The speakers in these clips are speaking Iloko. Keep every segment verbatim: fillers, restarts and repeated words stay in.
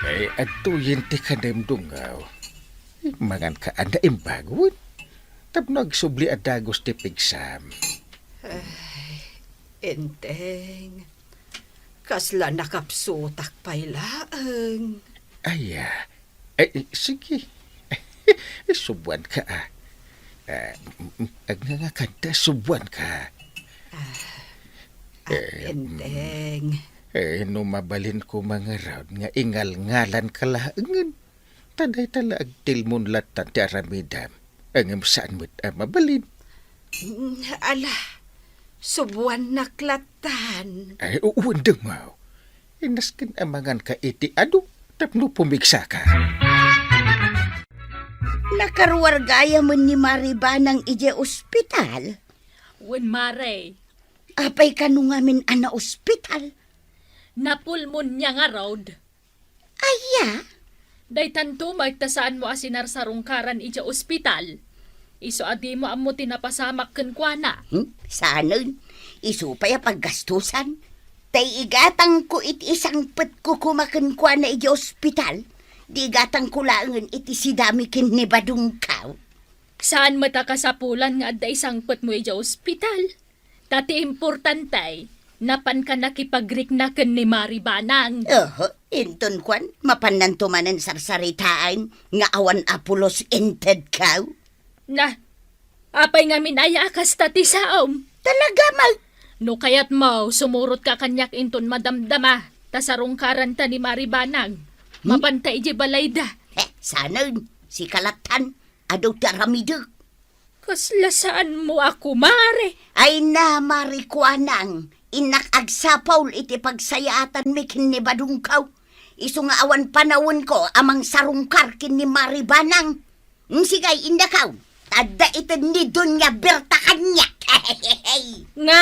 Ay, adtoyen ti kanem, Dungaw. Mangan ka a naimbagon. Tapno agsubli a dagus ti pigsam. Ay, Enteng. Kasla nakapsutak pay laeng. Aya. Ay, sige. Subuan ka, ah. Ah, mm, mm, agngangakan ta, subuan ka. Ah, ah, Eh, mm. Enteng. Eh, no mabalin ko mangarud nga ingalngalan ka laengen. Ta dayta la agtilmon lattan ti aramidam. Ngem saan met a mabalin. Mm, ala, subuannak lattan. Ay, u-, wen, Dungaw. Inasken a mangan ka iti adu tapno pumigsa ka. Nakaruar gayamen ni Mari Banang idiay ospital? Wen, Mare. Apay kano ngamin a naospital? Napulmonia ngarud. Aya? Daytanto met ta saanmo a sinarsarungkaran idiay ospital. Isu a dimo ammo ti napasamak kenkuana. Hmm? Saanen? Isu pay a paggastusan. Ta igatangko iti isangpetko koma kenkuana idiay ospital. Di igatangko laengen iti sidami ken ni Badungkaw. Saan met a kasapulan nga adda isangpetmo idiay ospital. Ta ti importante, napanka nakipagrikna ken ni Mari Banang. Oho, inton kuan, mapannanto manen sarsaritaen nga awan a pulos intedkaw. Na, apay ngamin aya a kasta ti saom? Talaga, Mal. No kayatmo, sumurotka kaniak inton madamdama, ta sarungkaranta ni Mari Banang. Hmm? Mapanta idiay balayda. He, saanen, sika lattan, adu ti aramidek. Kasla saanmo a kumare? Ay na, Mari Kuanang, innak agsapul iti pagsayaatanmi ken ni Badungkaw. Isu nga awan panawenko a mangsarungkar ken ni Mari Banang. Mm, sige, innakaw. Ta adda ited ni Doña Berta kaniak. Nga?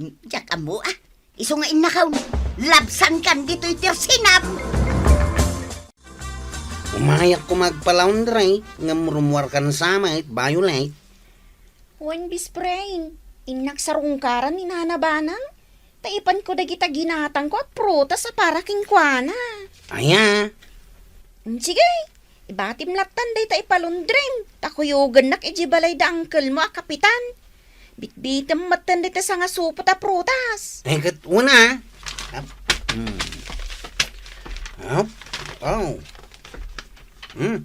Mm, diak ammo, ah. Isu nga innakaw. Labsankan ditoy tersinam. Umayak koma agpalaundry, ngem rummuarkan sa met, Violet. Wen, Best Friend, innak sarungkaran ni Nana Banang, ta ipanko dagita ginatangko a prutas a para kenkuana. Aya? Mm, sige, ibatim lattan dayta ipalaundrim, ta kuyogennak idiay balay da angkelmo a kapitan. Bitbitem metten dayta sangasupot a prutas. Ay, ket una. Ap-, hmm. Ap-, aw. Hmm.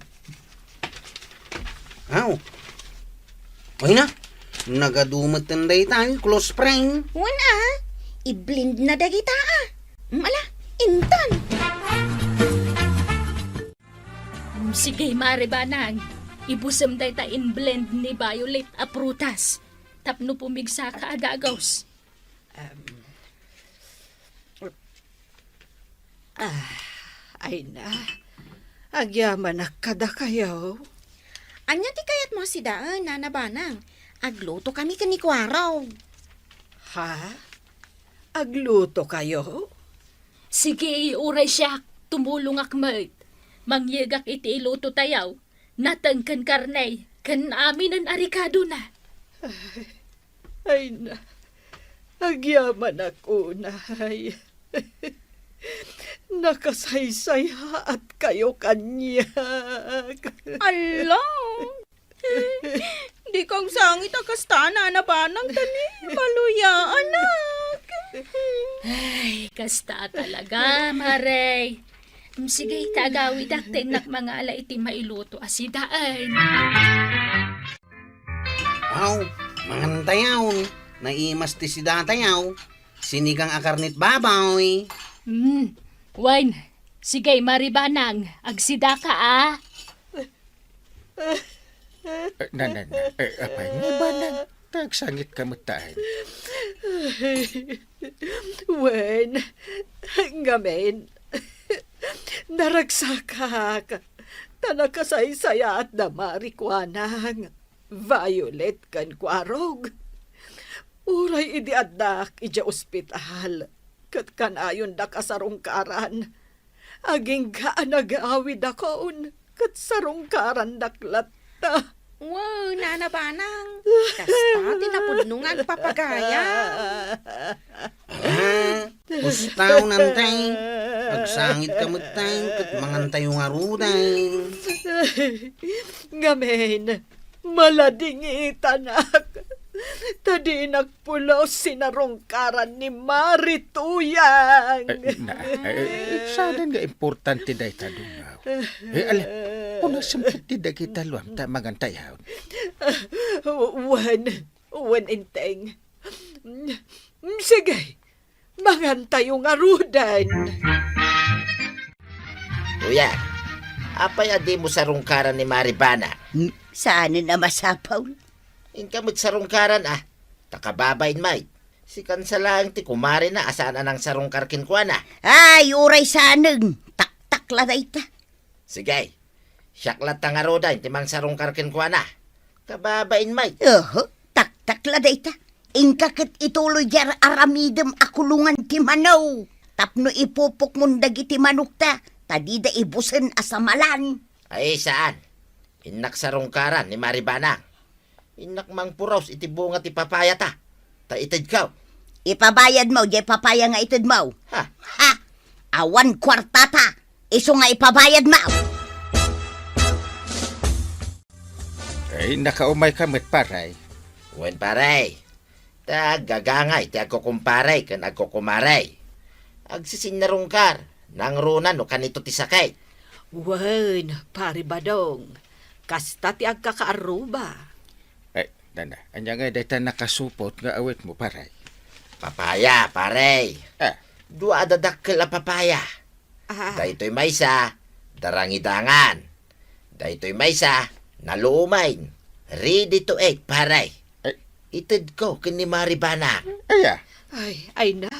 Aw. Ay na, nagadu metten dayta, close friend. Wen a, i-blend na dagita a. Mm, ala, intan. Mm, sige, Mare Banang. Ibusem dayta in-blend ni Violet a prutas. Tapno pumigsaka a dagus. Em. Ah, ay na. Agyamanak kadakayo. Ania ti kayatmo a sidaen, Nana Banang? Agluto kami ken ni Kuarog. Ha? Agluto kayo? Sige, uray siak, tumulongak met. Mangyegak iti iluto tayo. Nateng ken karne, ken aminen a rekadona. Ay, ay na, agyamanak unay. Nakasaysayaat kayo kaniak. Ala! Dika agsangit a kasta, Nana Banang, ta ni, maluyaanak. Ay, kasta talaga, Mare. Sige, ta agawidak ta innak mangala iti mailuto a sidaen. Aw, mangan tayaw. Naimas ti sida tayaw. Sinigang a karnet baboy. Hmm, wen, sige, Mare Banang, agsidaka a. Eh, na, na, na. Eh, apay, nga ba nang tagsangit ka met taen? Wen, ngamin, naragsakak, ta nakasaysayaat da Mare Kuanang, Violet ken Kuarog. Uray idi addak idiay ospital, ket kanayondak a sarungkaran. Agingga a nagawidakon, ket sarungkarandak latta. Wen, Nana Banang, kasta ti napudno nga agpapagayam. Ah, kustaw, Nantay. Agsangit ka met, tay, ket mangantayo ngaruden. Ngamin, maladingitanak. Ta dinak pulos sinarungkaran ni Mari Tuyang. Eh, na, eh, saan nga importante dayta, Dungaw? Eh, ala, unasem ket ti dagita luam ta mangantayon. Wen, wen, Enteng. Sige, mangantayo ngaruden. Tuyang, apay a dimo sarungkaran ni Mari Banang? Hmm, saanen a masapul? Inka met sarungkaran, a. Ta kababain met. Sikan sa laeng ti kumarena a saan a nangsarungkar kenkuana. Ay, uray saanen. Taktak la dayta. Sige. Siak latta ngaruden ti mangsarungkar kenkuana. Kababain met. Oho, taktak la dayta. Inka ket ituloy diay aramidem a kulongan ti manok. Tapno ipupukmon dagiti manokta, ta dida ibusen a samalan. Ay, saan. Innak sarungkaran ni Mari Banang. Innak mangpuros iti bunga ti papayata. Ta itedko. Ipabayadmo diay papaya nga itedmo. Ha? Ha? Awan kuartata. Isu nga ipabayadmo. Ay, nakaumayka met, pare. Wen, pare. Ta aggagangay ti agkukumpare ken agkukumare. Agsisinnarungkar, nangruna no kanito ti sakit. Wen, Pare Badong, kasta ti agkakaarruba. Ay, nana, ania ngay dayta nakasupot nga awitmo, pare? Papaya, pare. Ah. Dua a dadakkel a papaya. Ah. Daytoy maysa, darangidangan. Daytoy maysa, naluomen. Ready to eat, pare. Ay. Itedko ken ni Mari Banang. Aya? Ay, ay na.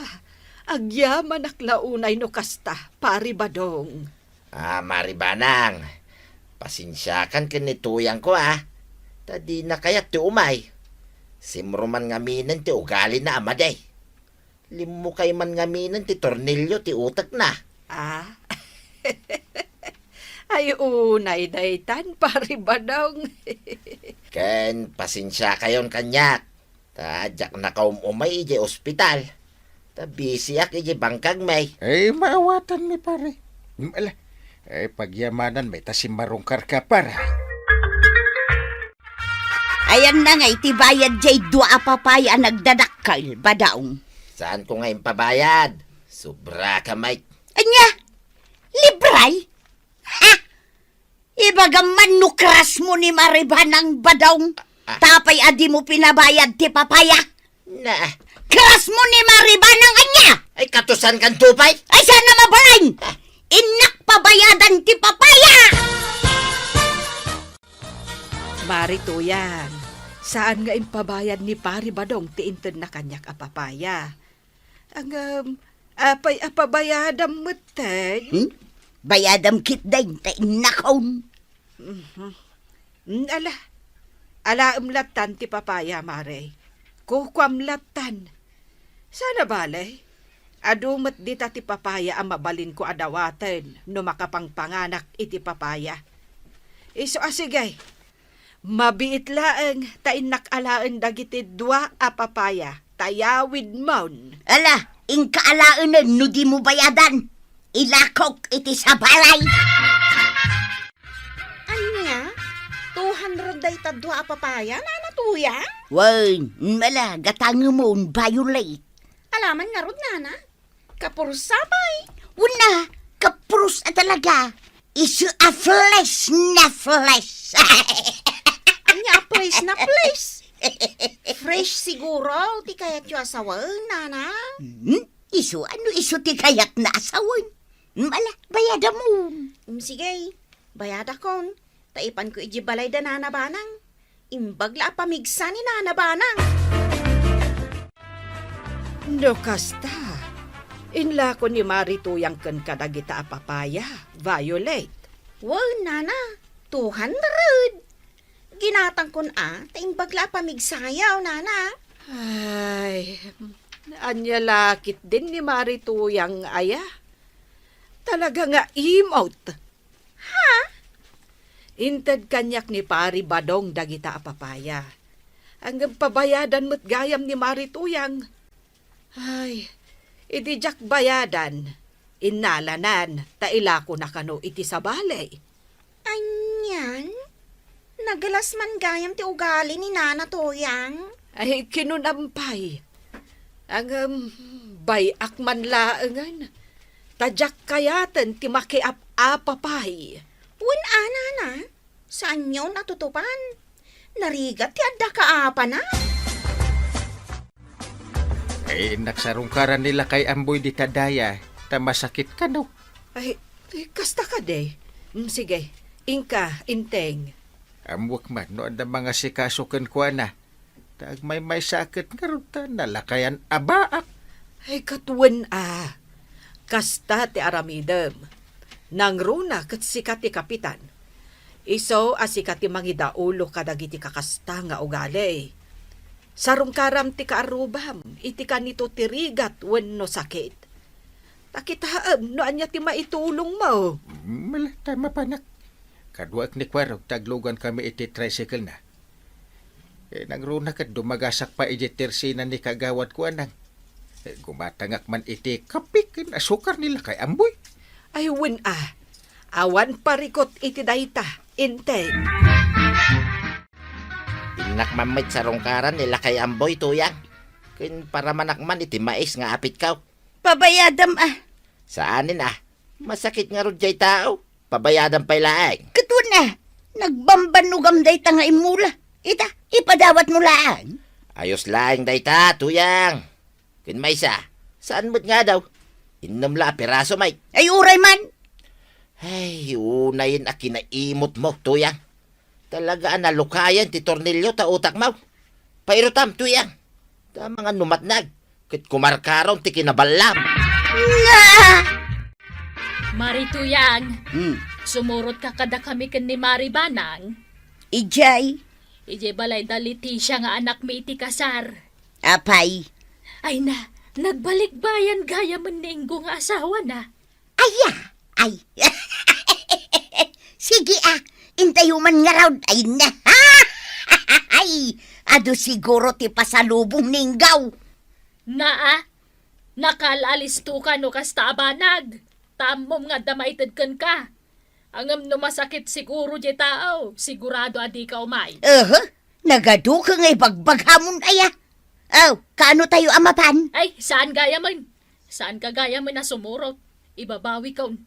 Agyamanak la unay no kasta, Pare Badong. Ah, Mari Banang, pasensiakan ken ni Tuyangko, a. Ta dina kayat ti umay. Simruman ngaminen ti ugalina a madi. Limmukay man ngaminen ti tornilyo ti utekna. Ah? Ay, unay daytan, Pare Badong. Ken pasensiakayon kaniak. Ta diak nakaum-umay idiay ospital. Ta bisiak idiay bangkagmi. Ay, maawatanmi, pare. Mm, ala. Ay, pagyamananmi ta simmarungkarka, pare. Ayanna ngay ti bayad diay dua a papaya a nagdadakkel, Badong. Saanko nga impabayad. Sobraka met. Ania? Libre? Ha? Ibagam man no crush mo ni Mari Banang, Badong. Ah. Tapay a dimo pinabayad ti papaya. Na. Crush mo ni Mari Banang, ania? Ay, katusan kan tupay? Ay, saan a mabalin? Ah. Innak pabayadan ti papaya! Mari Tuyang, saan nga impabayad ni Pare Badong ti intedna kaniak a papaya. Ngem, apay a pabayadam metten? Hmm? Bayadam ketdin ta innakon. Mhm. Mm, ala, alaem lattan ti papaya, Mare. Kukuam lattan. Saan a bale, adu met dita ti papaya a mabalinko a dawaten no makapangpanganak iti papaya. Isu a sige, mabiit laeng ta innak alaen dagiti dua a papaya ta yawidmon. Ala, inka alaenen no dimo bayadan. Ilakok iti sabalay. Ania? Two hundred dayta dua a papaya, Nana Tuyang? Wen, mala, gatangemon, Violet. Alaman ngarud, Nana? Kapursa pay. Una, kapursa talaga. Isu a fresh na fresh. Ania a fresh na fresh? Fresh siguro ti kayatyo a sawen, Nana? Hmm? Isu, ano isu ti kayatna a sawen? Mala, bayadamon. Mm, sige, bayadakon. Ta ipanko idiay balay da Nana Banang. Imbag la a pamigsa ni Nana Banang. No kasta, inlako ni Mari Tuyang ken kadagita a papaya, Violet. Wen, Nana, two hundred. Ginatangkon a, ta imbag la a pamigsayo, Nana. Ay, ania la ketdin ni Mari Tuyang aya? Talaga nga imot. Ha? Inted kaniak ni Pari Badong dagita a papaya. Ngem pabayadan met gayam ni Mari Tuyang. Ay, idi diak bayadan, innalanan, ta ilakona kano iti sabali. Anian? Nagalas man gayam ti ugali ni Nana Tuyang? Ay, kinunam pay. Ngem, bay-ak man laengen. Ta diak kayaten ti makiap-apa pay. Wen a, Nana. Saanyon a tutupan? Narigat ti adda kaapana? Ay, innak sarungkaran ni Lakay Amboy dita daya, ta masakit kano. Ay, ay, kasta kadi. Mm, sige, inka, Inteng. Ammoak man no adda mangasikaso kenkuana. Ta agmaymaysa ket ngarud ta nalakayan a baak. Ay, ket wen a. Kasta ti aramidem. Nangruna ket sika ti kapitan. Isu a sika ti mangidaulo kadagiti kakasta nga ugali. Sarungkaram ti kaarrubam iti kanito ti rigat wenno sakit. Ta kitaem no ania ti maitulongmo. Mala, ta mapanak. Kaduak ni Kuarog ta aglugankami iti tricycle na. Eh, nangruna ket dumagasak pay idiay tersina ni Kagawad Kuanang. Eh, gumatangak man iti kape ken asukar ni Lakay Amboy. Ay, wen a. Awan parikut iti dayta, Inteng. Innak man met sarungkaran ni Lakay Amboy, Tuyang. Ken paramanak man iti mais nga apitko. Pabayadam a. Saanen a. Masakit ngarud diay tao. Pabayadam pay laeng. Ket wen a, nagbambannogam dayta nga immula. Ita, ipadawatmo laeng. Ayos laeng dayta, Tuyang. Ken maysa, saan met nga adu? Innem la a piraso met. Ay, uray man. Ay, unayen a kinaimutmo, Tuyang. Talaga a nalukayan ti tornilyo ta utakmo. Pairutam, Tuyang. Ta amangan no matnag, ket kumarkarom ti kinaballam. Nga! Mari Tuyang, Hmm. sumurotka kadakami ken ni Mari Banang. Idiay? Idiay balay da Leticia nga anakmi iti kasar. Apay? Ay na, nagbalikbayan gayamen ni Ingo nga asawana. Aya, ay. Sige a, intayo man ngarud, ay na. Ay, adu siguro ti pasalubong ni Ingo. Naa, nakal-alistoka no kasta a banag. Ta ammom nga adda maited kenka. Ngem no masakit siguro diay tao, sigurado a dika umay. Aha, nagaduka nga ibagbagmon aya. Aw, kaano tayo a mapan? Ay, saan gayamen? Saanka gayamen a sumurot? Ibabawikon.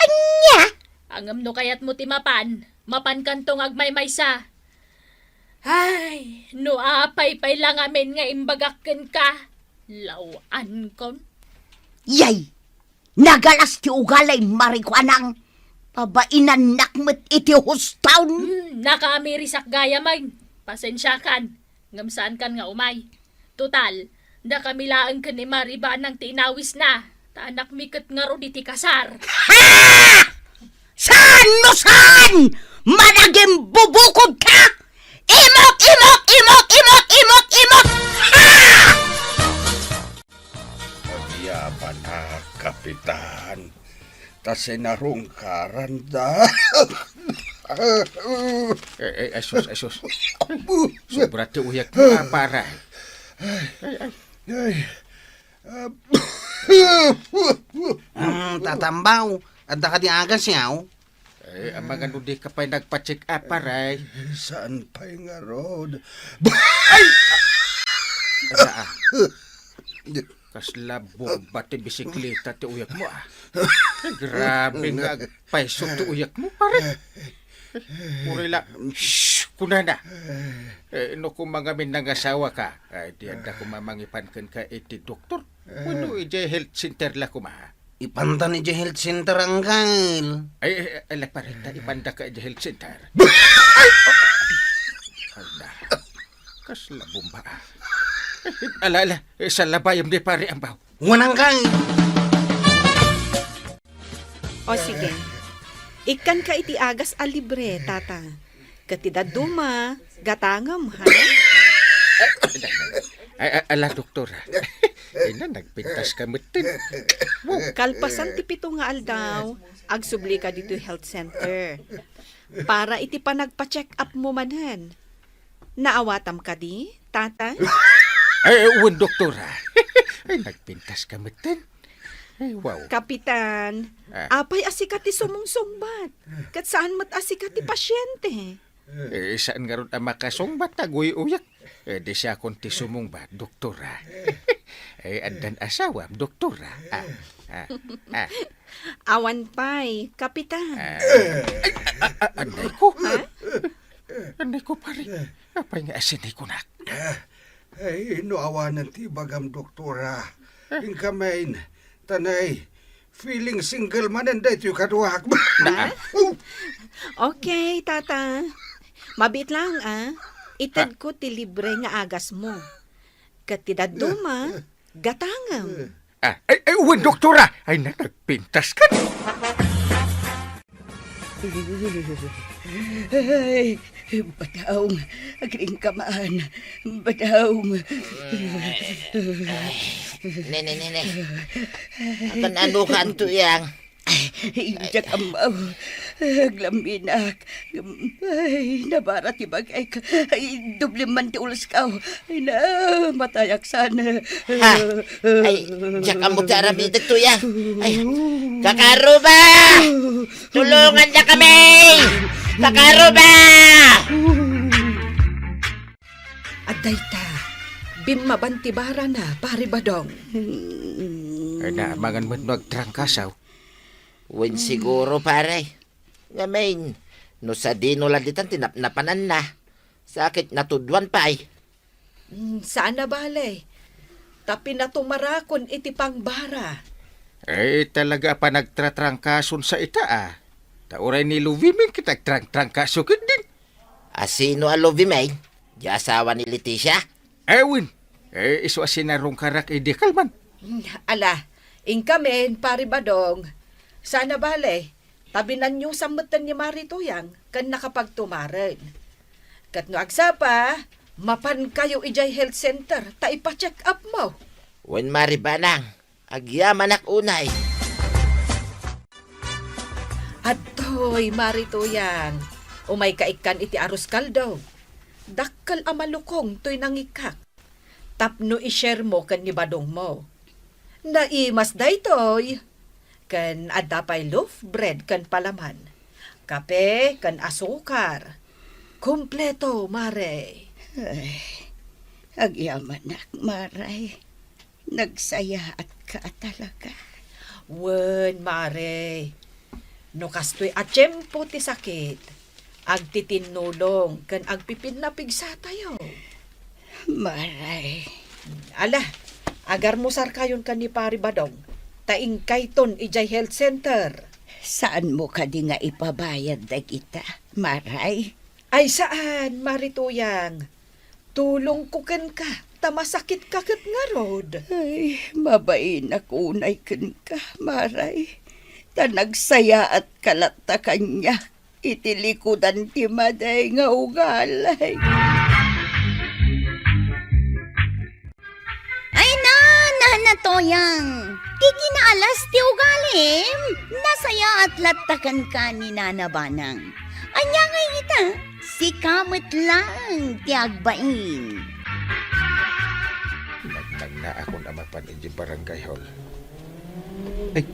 Ania? Ngem no kayatmo ti mapan, mapankanto nga agmaymaysa. Ay, no apay pay la ngamin nga imbagak kenka, law-ankon. Yay! Nagalas ti ugali, Mari Kuanang. Pabainannak met iti huston. Hmm, nakaamirisak gayamen. Pasensiakan. Ngem saankan nga umay. Total, dakami laeng ken ni Mari Banang ti inawisna. Ta anakmi ket ngarud iti kasar. Ha! Saan no saan? Managimbubukod ka! Imok, imok, imok, imok, imok, imok! Ha! Agyaman a, Kapitan. Ta sinarungkaranda. Eh, eh, ay sus, ay sus. Sobra ti uyakmo, a, pare. Ay, ay. Ay. Mm, Tata Ambaw, adda kadi agas, yaw? Eh, amangan no dika pay nagpa-check up, pare. Saan pay ngarud? Ay! Ada, ah. Kasla bomba ti bisikleta ti uyakmo, ah. Ay, grabe nga agpayso ti uyakmo, pare. Uray la, shh, kunana. Eh, no koma ngamin nangasawaka, ay, di adda koma mangipan kenka iti doktor. Wenno idiay health center la koma. Ipantan idiay health center, Angkel. Ay, ay, ay, ala, pare, ta ipandaka idiay health center. Ay, ala. Kasla bomba, ah. Ala, ala, eh, salabayam ni Pare Ambaw. Wen, Angkel. O, sige. Ikkanka iti agas a libre, Tata. Ket ti dadduma, gatangem, ha? Ay, ay, ala, doktor, ha? Ay na, nagpintas ka metten. Kalpasan ti pito nga aldaw, agsublika ditoy health center. Para iti panagpa-check-up mo manen. Naawatam kadi, Tata? Ay, wen, doktora. Ay, nagpintas ka metten. Ay, wow. Kapitan, Ah. apay a sika ti sumungsungbat? Ket saan met a sika ti pasiente? Eh, saan ngarud a makasungbat, aguy-uyak. Eh, di siakon ti sumungbat, doktora. Eh, addan asawam, doktora. Ah, ah, ah. Awan pay, Kapitan. Ah, ay, a-, a-, anay ko. Ha? Anay ko, pare. Apay nga asinay kunak? Ay, no awanen ti ibagam, doktora. Inka main, tanay, feeling single manen daytoy kaduak. Okay, Tata. Mabiit lang, ah. Itedko ti libre nga agasmo. Ket ti dadduma, gatangem. Ah, ay, ay, wen, doktora! Ay, na, nagpintas ka. Ay, Badong, agriingka man. Badong. Ay, ne, ne, ne, ne. Akan ano ka, Anto Yang? Ay, diak ammo. Aglambinak. Ay, nabara ti bagik. Ay, doble man ti ulsko. Ay, namatayak sana. Ha? Ay, diak ammo ti aramidek, Anto Yang. Ay, kakaruba! Tulongandakami! Kakaruba! Adda ita, bimmaban ti barana, Pari Badong. Ay, naamangan met no agtrangkasaw. Wen siguro, pare. Ngamin, no sadino la ditan ti napnapananna. Sakit natuduan pay. Mm, saan a bale. Ta pinatumarakon iti pangbara. Eh, talaga a panagtratrangkason sa ita, ah. Ta uray ni Luvimin ket agtrangtrangkaso ketdin. Asino a Luvimin? Di asawa ni Leticia? Eh, wen. Eh, isu a sinarungkarak idi kalman. Mm, ala, inkamin, Pari Badong. Saan a bale. Ta binanyosan metten ni Mari Tuyang ken nakapagtumaren. Ket no agsapa, mapankayo idiay health center ta ipa-check up mo. Wen, Mari Badong, agyamanak unay. Adtoy, Mari Tuyang, umayka ikkan iti arroz caldo. Dakkel a malukong toy nangikkak. Tapno i-share mo ken ni badongmo. Naimas daytoy. Ken adda pay loaf bread ken palaman. Kape ken asukar. Kompleto, Mare. Ay, agyamanak, Mare. Nagsayaatka a talaga. Wen, Mare. No kastoy a tiempo ti sakit, agtitinnulong ken agpipinnapigsa tayo. Maray. Ala, agarmusarkayon ken ni Pari Badong, ta inkayton idiay health center. Saanmo kadi nga ipabayad dagita, Maray? Ay saan, Mari Tuyang. Tulongko kenka, ta masakitka ket ngarud. Ay, mabainak unay kenka, Maray. Ta nagsayaatka latta kaniak iti likudan ti madi nga ugali. Ay na, Nana Tuyang! Ti kinaalas ti ugalim, nasayaat latta kenka ni Nana Banang. Ania ngay ita? Sika met laeng ti agbain. Nagmangnaakon a mapan idiay barangay hall. Ay,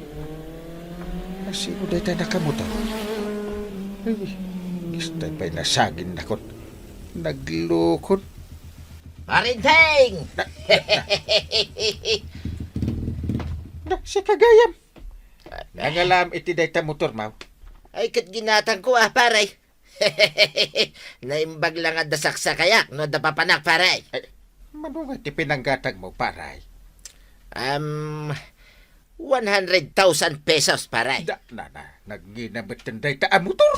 asino dayta nakamotor? Ay, kasta pay nasaginnakon. Naglukon. Parinting! Na, na, na, sika gayam. Nangalam iti dayta motor, maw? Ay, ket ginatangko, ah, pare. Naimbag la nga adda saksakayak no adda papanak, pare. Ay, mano nga ti pinanggatangmo, pare? Um, one hundred thousand pesos, pare. Da, na, na, nagngina metten dayta a motor.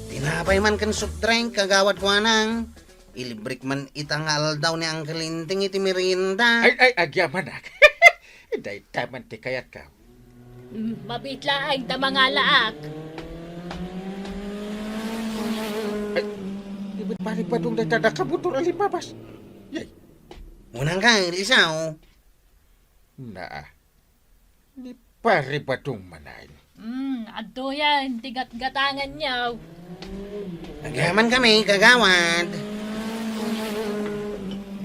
Tinapay man ken soft drink, Kagawad Kuanang. Ilibrek man ita nga aldaw ni Uncle Inting iti merienda. Ay, ay, agyamanak. Dayta man ti kayatko. Mm, mabiit laeng ta mangalaak. Ay, di met paripadong dayta nakamotor a limmabas. Yay. Unang ka, Rizal. Naa. Ni Pari Badong manen. Hmm, adtoyen ti gatgatanganyo. Agyaman kami, kagawad.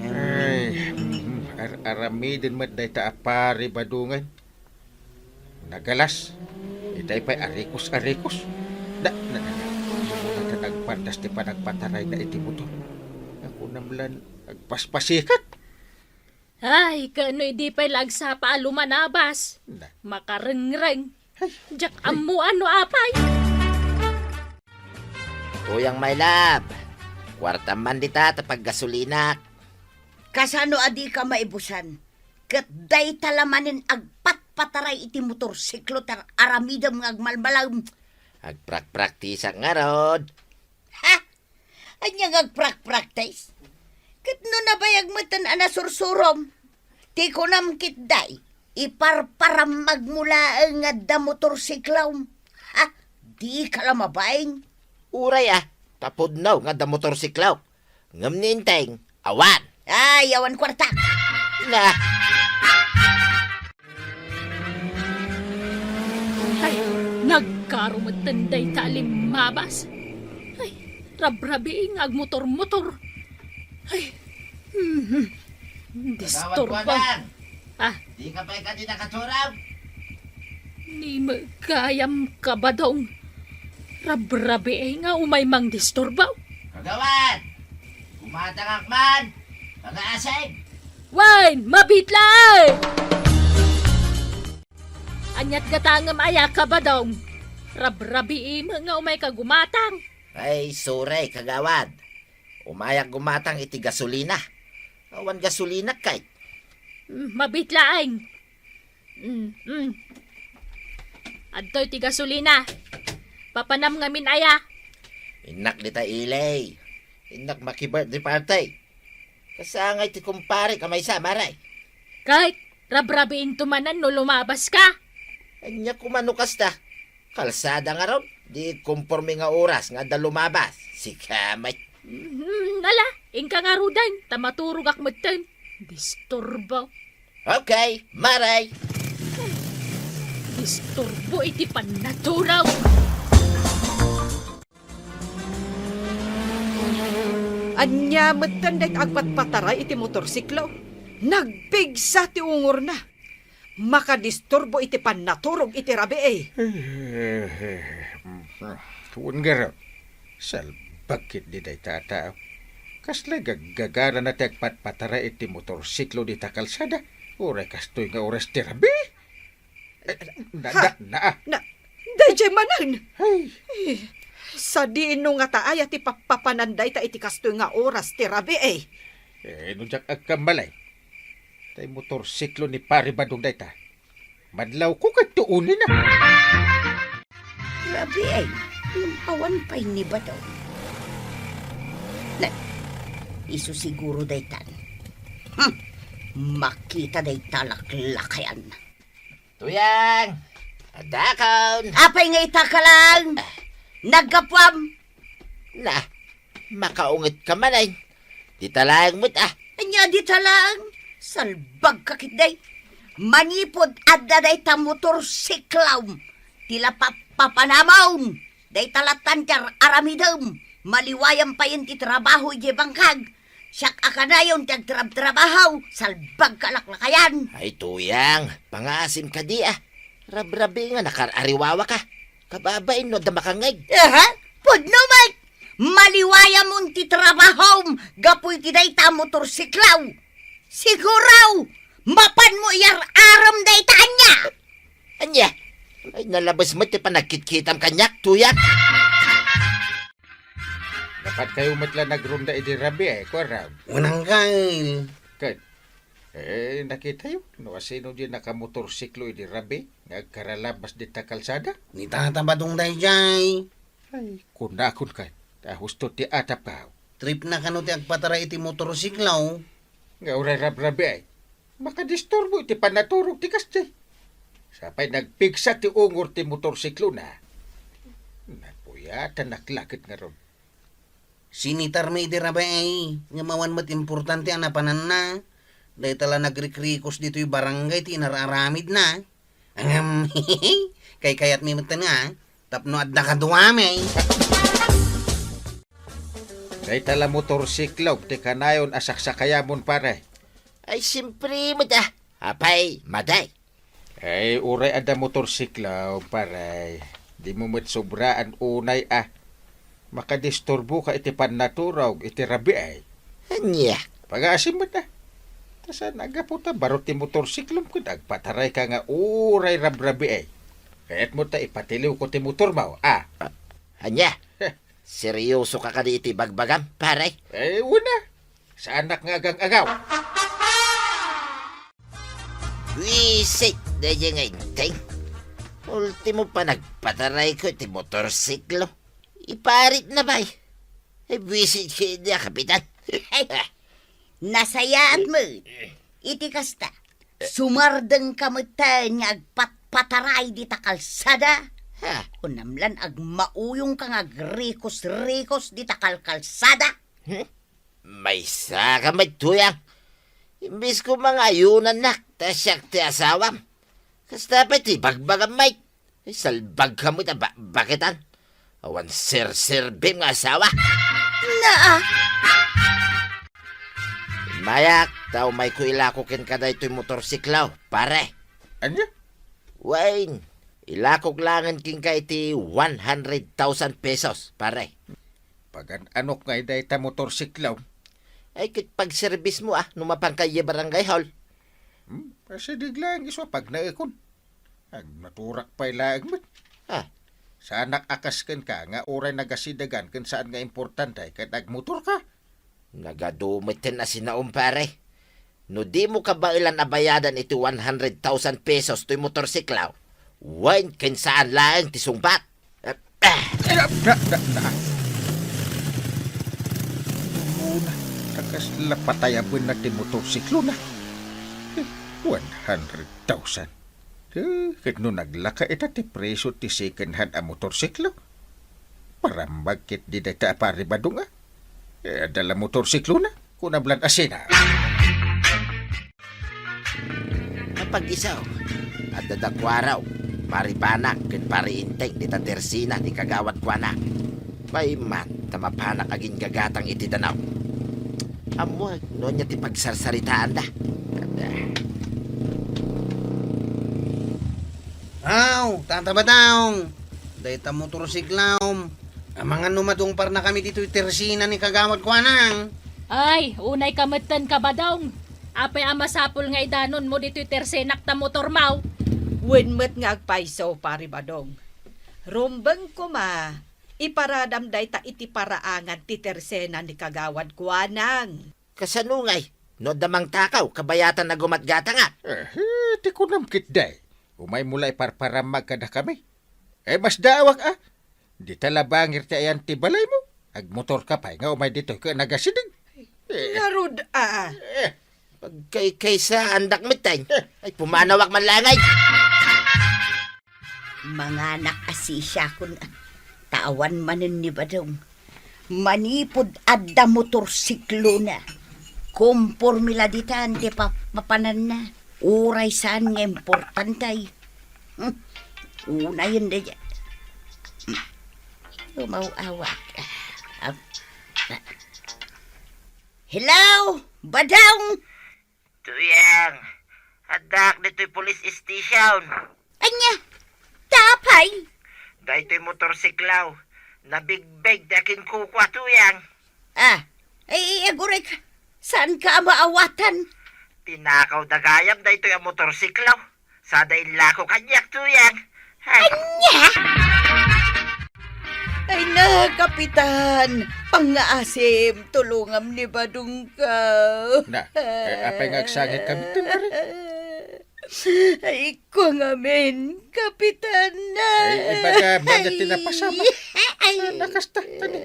Ay, mm, ar-, aramiden met dayta a Pari Badongen. Nagalas. Itay pay arikos-arikos. Da, na, na, na. Ita nagpardas ti panagpatarayna iti motor. Kunam lan agpaspasikat. Ay, ket no idi pay la agsapa a lumanabas, Na. makarengreng. Ay. Diak ammoan no apay. Tuyang, my love. Kuartam man dita ta paggasolinak. Kasano a dika maibusan? Ket dayta la manen agpatpataray iti motorsiklo ti ar-aramidem nga agmalmalem. Agprakpraktisak ngarud. Ha? Ania nga agprakpraktis? Ket no nabayag metten a nasursurom, ti kunam ketdi, iparparammagmo laeng nga adda motorsiklom. Ha? Dika la mabain? Uray a, ta pudno nga adda motorsiklok. Ngem ni Enteng, awan. Ay, awan kuarta. Na. Ay, nagkaro metten dayta a limmabas. Ay, rabrabii nga agmotor-motor. Ay, mhm. Disturbo. Kagawad Kuadang! Ah. Dika pay kadi nakaturog? Ni met gayam, Kabadong. Rabrabii nga umay mangdisturbo. Kagawad! Gumatangak man! Pangaasig! Wen, mabiit laeng! Aniat gatangem aya, Kabadong? Rabrabiim nga umayka gumatang. Ay, sorry, kagawad. Umayak gumatang iti gasolina. Awan gasolina, kay. Mm, mabiit laeng. Mm, mm. Adtoy ti gasolina. Papanam ngamin aya. Innak dita, Ilay. Innak maki-birthday party. Kasangay ti kumpare ka maysa, maray. Kay, rabrabiinto manen no lumabaska. Ania koma no kasta? Kalsada ngarud, di konporme nga oras nga adda lumabas. Sika met. Mhm, ala, inka ngaruden, ta maturogak metten. Disturbo. Okay, maray. Disturbo iti pannaturog. Ania metten dayta agpatpataray iti motorsiklo? Nagpigsa ti ungorna. Makadisturbo iti pannaturog iti rabii. Wen, ngarud, salbag ketdi dayta a tao. Kasla gaggagarana ti agpatpataray iti motorsiklo dita kalsada, uray kastoy nga oras ti rabii? Eh, na, Ha? na, na, ah. Na, daydiay manen. Ay. Eh, sadino ngata aya ti pappapanan dayta iti kastoy nga oras ti rabii, eh? Eh, no diak agkamali, tay motorsiklo ni Pare Badong dayta. Madlawko ket tuonina. Rabii, eh, ngem awan pay ni Badong. Na, isu siguro daytan. Hmm, makita dayta laklakayan. Tuyang! Adakon! Apay nga ita ka lang? Ah. Naggapuam? Na, makaunget ka man ay. Dita laeng met, ah. Ania dita laeng? Salbag ka ketdi. Manipud adda dayta motorsiklom ti la pappapanamon. Dayta lattan ti ar-aramidem, maliwayam payen ti trabaho idiay bangkag. Siak a kanayon ti agtrabtrabaho, salbag ka laklakayan. Ay, Tuyang, pangaasim kadi, ah. Rabrabii nga nakar-ariwawa ka. Kababain no adda makangngeg. Aha, pudno met. Maliwayamon ti trabahom gapu iti dayta a motorsiklo. Siguro, mapanmo iyar-arem dayta ania. Ania? Ay, nalabes met ti panagkitkitam kaniak, Tuyang. Dapat kayo met la nagronda idi rabii, eh, kuarab. Unang kay. Ket, eh, nakitayo, no asino di nakamotorsiklo idi rabii, nga agkaralabas dita kalsada? Ni Tata Badong daydiay. Ay, kunakon ket, ta husto ti atap ka. Tripna kano ti agpataray iti motorsiklo? Nga uray rabrabii ay, makadisturbo iti pannaturog ti kasdi. Sapay nagpigsa ti ungor ti motorsiklona. Napuyatanak la ket ngarud. Sinitarmi idi rabii, ngem awan met importante a napananna. Dayta la nagrikrikos ditoy barangay ti inar-aramidna. Ahem, kaykayatmi metten nga, tapno adda kaduami. Dayta la motorsiklo ti kanayon a saksakayamon, pare. Ay, siempre met, a. Apay, madi. Ay, uray adda motorsiklo, pare. Dimo met sobraan unay, a. Makadisturboka iti pannaturog iti rabii. Ania? Pagaasim met, a. Ta saan a gapu ta baro ti motorsiklom ket agpatarayka nga uray rabrabii. Kayatmo ta ipatiliwko ti motormo, a. Ania? Seriosoka kadi iti ibagbagam, pare? Eh, wen a. Saanak nga agang-agaw. Wisit daydiay nga inteng. Ultimo, panagpatarayko iti motorsiklo. Iparitna pay. Ay, buisit ketdi a, Kapitan. Nasayaat met. Iti kasta, sumardengka metten nga agpatpataray dita kalsada. Ha? Kunam la, agmauyongka nga agrikos-rikos dita kalkalsada. Hmm? Maysaka met, Tuyang. Imbes koma nga ayunannak, ta siak ti asawam. Kasta pay ti ibagbagam, Mike. Ay, salbagka met a ba-, baketan. Awan serserbim nga asawa. Naa! Mayak, ta umayko ilako kenka daytoy motorsiklo, pare. Ania? Wen, ilakok laengen kenka iti one hundred thousand pesos, pare. Pagan-anok ngay dayta motorsiklo? Ay, ket pagserbismo, a, no mapanka idiay barangay hall. Hmm, asideg laeng isu a pagnaekon. Agmaturak pay laeng met. Ha? Saanak a kas kenka nga uray nagasidegan ken saan nga importante ket agmotorka. Nagadu metten a sinaom, pare. No dimo kabaelan a bayadan iti one hundred thousand pesos toy motorsiklo, wen ken saan laeng ti sungbat. Eh, eh. Ay, na, na, na, na. Una, ta kasla patayabenna ti motorsiklona. Eh, one hundred thousand. Eh, ket no naglaka ita ti presio ti second hand a motorsiklo, parambag ketdi dayta a Pari Badong a. Eh, adda la motorsiklona, kunam lan a sina. Apag-isu, adda da Kuarao, Pari Banak, ken Pari Inteng dita tersena ni Kagawad Kuanang. Pay man ta mapanak aginggagatang iti danaw. Ammoek no ania ti pagsarsaritaanda. Aw, Tata Badong, dayta motorsiklom. Amangan no madungparnakami ditoy tersena ni Kagawad Kuanang. Ay, unayka metten, Kabadong. Apay a masapul nga idanonmo ditoy tersenak ta motormo? Wen met nga agpayso, Pari Badong. Rumbeng koma, iparadam dayta iti paraangan ti tersena ni Kagawad Kuanang. Kasano ngay? No adda mangtakaw, kabayatan a gumatgatangak. Eh, ti kunam ketdi. Umaymo la iparparammag kadakami. Eh, masdaawak a. Dita la bangir ti ayan ti balaymo. Agmotorka pay nga umay ditoy ket nagasideg. Eh. Ngarud a. Eh. Pagkaykaysaandak metten. Eh. Ay, pumanawak man laeng. Manganak a sisiakon, ta awan manen ni Badong. Manipud adda motorsiklona, komporme la ditan ti pa-, papananna. Uray saan nga importante. Hmm. Unayen da dya. Hmm. Umaw-awak. Ah. Hello, Badong? Tuyang, addaak ditoy police station. Ania? Apay? Daytoy motorsiklo, nabigbeg ti akinkukua, Tuyang. Ah, ay, aguray ka. Saanka a maawatan? Tinakaw da gayam daytoy a motorsiklo. Sada inlako kaniak, Tuyang. Ay. Ania? Ay na, Kapitan! Pangngaasim, tulongam ni Badongka. Na, eh, apay nga agsangit kami, Tin Mari? Ay, ko ngamin, Kapitan na. Ay, ibaga, banda ti napasama. Ay. Ah, nakasta, tani.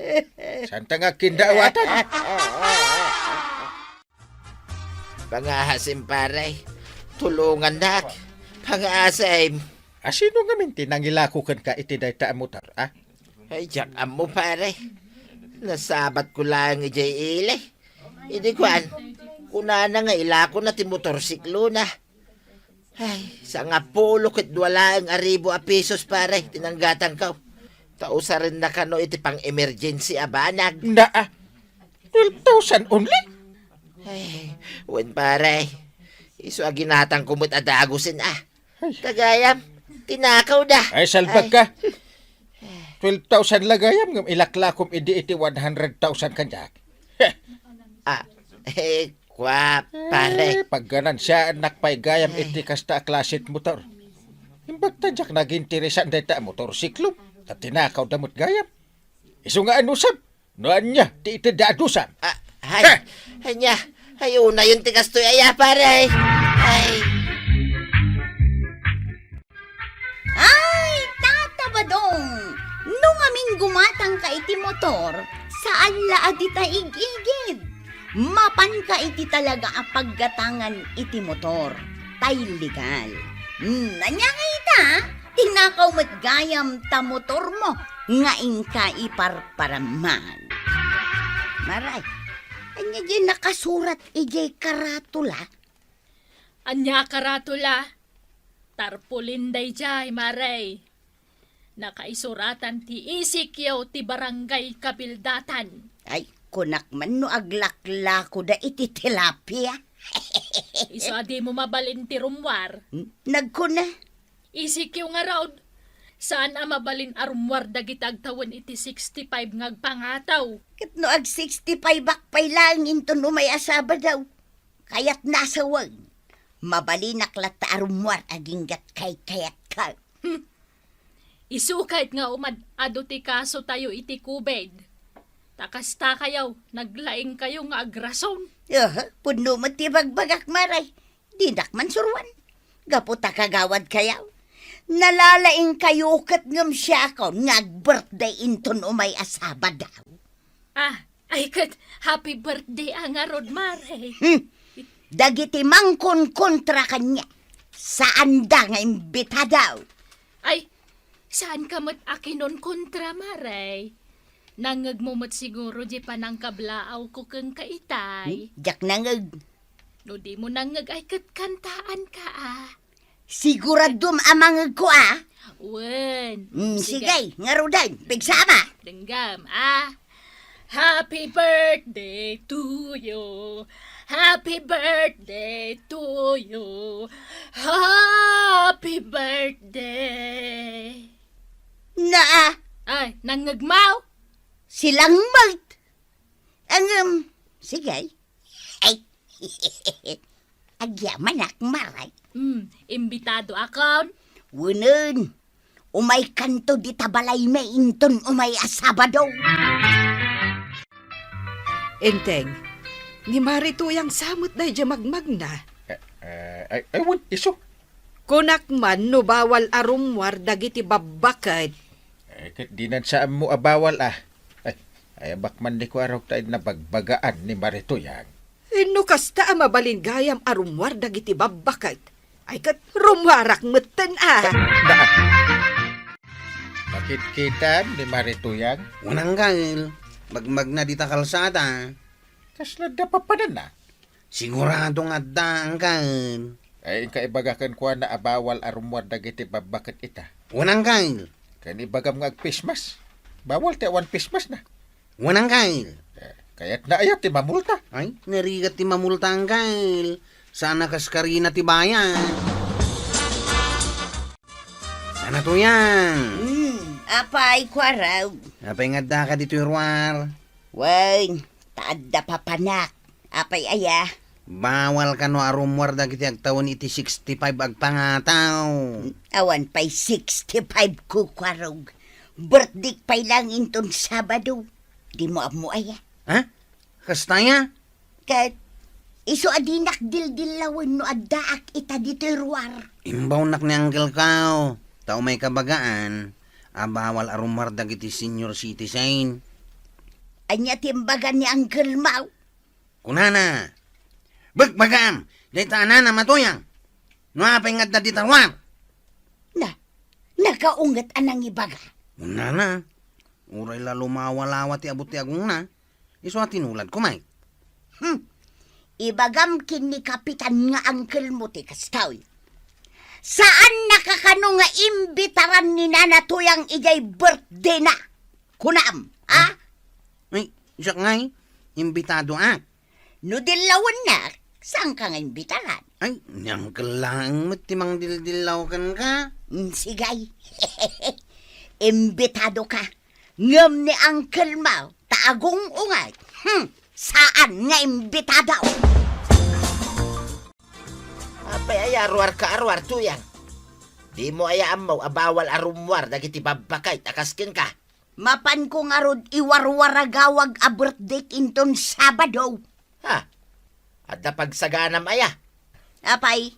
Santa nga kindaawatan. Pangngaasim, pare. Tulongannak. Pangngaasim. A, sino ngamin ti nangilako kenka iti dayta a motor, a? Ay, diak ammo, pare. Nasabatko laeng idiay ili. Idi kuan, kunana nga ilakona ti motorsiklona. Ay, sangapulo ket dua laeng a ribu a pesos, pare, ti nanggatanko. Ta usarennakano iti pang-emergency a banag. Naa, twelve thousand only? Ay, wen, pare. Isu a ginatangko met a dagusen, ah. Ay. Gayam, tinakaw da. Ay, salbag ka. Twelve thousand la gayam, ngem ilaklakom idi iti one hundred thousand kaniak. Ah, eh, kwa, pare. Eh, pagganansiaannak pay gayam iti kasta a klasit motor. Imbag ta diak naginteresan dayta a motorsiklo, ta tinakawda met gayam. Isu nga anusam, no ania ti itedda a dusam. Ah, hay. Heh! Ania, ay unayon ti kastoy aya, pare. Ay. Ay, Tata Badong! No ngamin gumatangka iti motor, saan la a dita ig-igid. Mapanka iti talaga a paggatangan iti motor. Tay legal. Hmm, ania nga ita? Tinakaw met gayam ta motormo nga inka iparparamag. Maray, ania diay nakasurat idiay karatula? Ania a karatula? Tarpaulin daydiay, Maray. Nakaisuratan ti E C Q ti barangay kabildatan. Ay, kunak man no aglaklakoda iti tilapia. Isu a dimo mabalin ti rummuar. N-, nagkuna. E C Q ngarud, saan a mabalin a rummuar dagiti agtawen iti sixty-five nga agpangataw. Ket no ag-sixty-five-ak pay laeng inton umay a Sabado, kayatna a sawen, mabalinak latta a rummuar aginggat kaykayatko. Hmm. Isu ket nga umad-adu ti kasotayo iti COVID. Ta kastakayo, naglaingkayo nga agrason. Aha, pudno met ti bagbagak, Maray. Dinak man suruan. Gapu ta kagawadkayo. Nalalaingkayo ket ngem siakon nga ag-birthday inton umay a Sabado. Ah, ay ket, happy birthday a ngarud, Mare. Hmm. Dagiti mangkonkontra kaniak, saanda nga imbitado. Ay, saanka met a kinonkontra, Mare. Nangngegmo met siguro diay panangkablaawko kenka itay. Hmm? Diak nangngeg. No dimo nangngeg ay ket kantaanka, a. Siguradom a mangngegko, a. Wen. Mm, sige. Sige, ngaruden, pigsama. Denggem, a. Happy birthday to you. Happy birthday to you. Happy birthday. Naa. Ay, nangngegmo? Silangmot. Ngem, sige. Ay, agyamanak, Mare. Hmm, imbitadoakon? Wenen, umaykanto dita balaymi inton umay a Sabado. Enteng, ni Mare Tuyang sa met daydiay magmagna. Eh, eh, ay, ay, wen, isu. Kunak man no bawal a rummuar dagiti babbaket. Eh, ket dinan sa ammo a bawal, a. Ay, ay, abak man ni Kuarog ta nabagbagaan ni Mare Tuyang. Eh, no kasta a mabalin gayam a rummuar dagiti babbaket, ay ket rummuarak metten, a. Na, na, nakitkitam ni Mare Tuyang? Wen, angkel. Magmagna dita kalsada. Kasla adda papananna? Sigurado nga adda, angkel. Ay, inka ibaga kenkuana a bawal a rummuar dagiti babbaket ita. Wen, angkel. Ken ibagam nga ag-face mask. Bawal ti awan face mask na. Wen, angkel. Eh, kayatna aya ti mamulta? Ay, narigat ti mamulta, angkel. Saan a kas karina ti bayad. Nana Tuyang. Hmm, apay, Kuarog? Apay nga addaka ditoy ruar? Wen, ta adda papanak. Apay aya? Bawal kano a rummuar dagiti agtawen iti sixty-five agpangataw. Awan pay sixty-five, Kukuarog. Birthdayk pay laeng inton Sabado. Dimo ammo aya? Ha? Kasta aya? Ket isu a dinak dildillawen no addaak ita ditoy ruar. Imbawnak ni Uncle Kao, ta umayka bagaan a bawal a rummuar dagiti senior citizen. Ania ti imbaga ni Uncle Mao? Kunana, "Bagbagaam, dayta a nanam a Tuyang. No apay nga adda dita ruar?" Na, nakaunget a nangibaga. Kunana, uray la lumawalawa ti abut ti agongna, isu a tinuladko met. Hmm. Ibagam ken ni Kapitan nga uncle mo ti kastoy. Saannaka kano nga imbitaran ni Nana Tuyang idiay birthday na? Kunam, ha? Ay, siak ngay, imbitadoak. No dillawennak, saanka nga imbitaran? Ay, ni uncle laeng met ti mangdildillaw kenka. Mm, sige. Imbitado ka. Ngem ni uncle mo, ta agung-ungay. Hmm, saan nga imbitado. Apay aya a ruarka a ruar, Tuyang? Dimo aya ammo a bawal a rummuar dagiti babbakayt a kas kenka? Mapanko ngarud iwarwaragawag a birthday inton Sabado. Ha? Adda pagsaganam aya? Apay,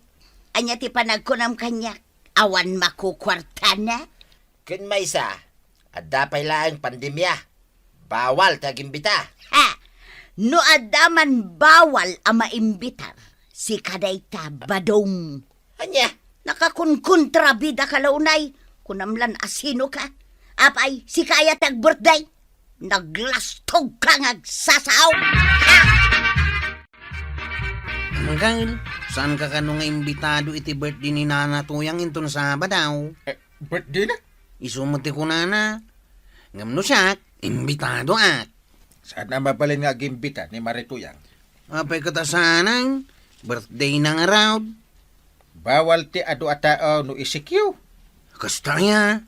ania ti panagkunam kaniak? Awan makukuartana? Ken maysa, adda pay laeng pandemia. Bawal ti agimbita. Ha! No adda man bawal a maimbitar, sika dayta, Badong. Ania? Nakakunkontrabida ka la unay. Kunam lan a sinoka. Apay, sika aya ti agbirthday? Naglastog ka nga agsasao. Ha! Uncle, saanka kano nga imbitado iti birthday ni Nana Tuyang inton Sabado? Eh, birthday na? Isu met ti kunana. Ngem no siak, imbitadoak. Saan a mabalin nga agimbita ni Mari Tuyang? Apay ket a saanen, birthday na ngarud. Bawal ti adu a tao no I C Q. Kasta aya?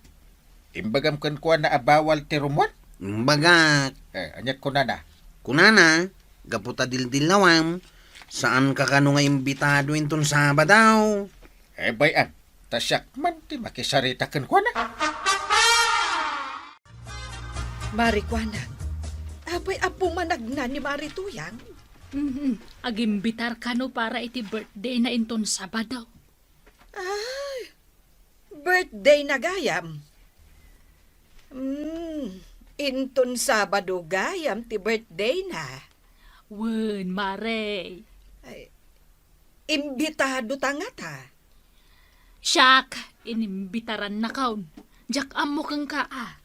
Imbagam kenkuana a bawal ti rummuar? Imbagak. Eh, aniat kunana? Kunana, gapu ta dildillawam, saanka kano nga imbitado inton Sabado. Eh, bay-am, ta siak man ti makisarita kenkuana. Mari Kuanang, apay a pumanagna ni Mari Tuyang? Mhm. Agimbitar kano para iti birthday na inton Sabado. Ay, birthday na gayam? Hmm, inton Sabado gayam ti birthday na. Wen, Mare. Ay, imbitado ta ngata. Siak, inimbitarannakon. Diak ammo kenka, a.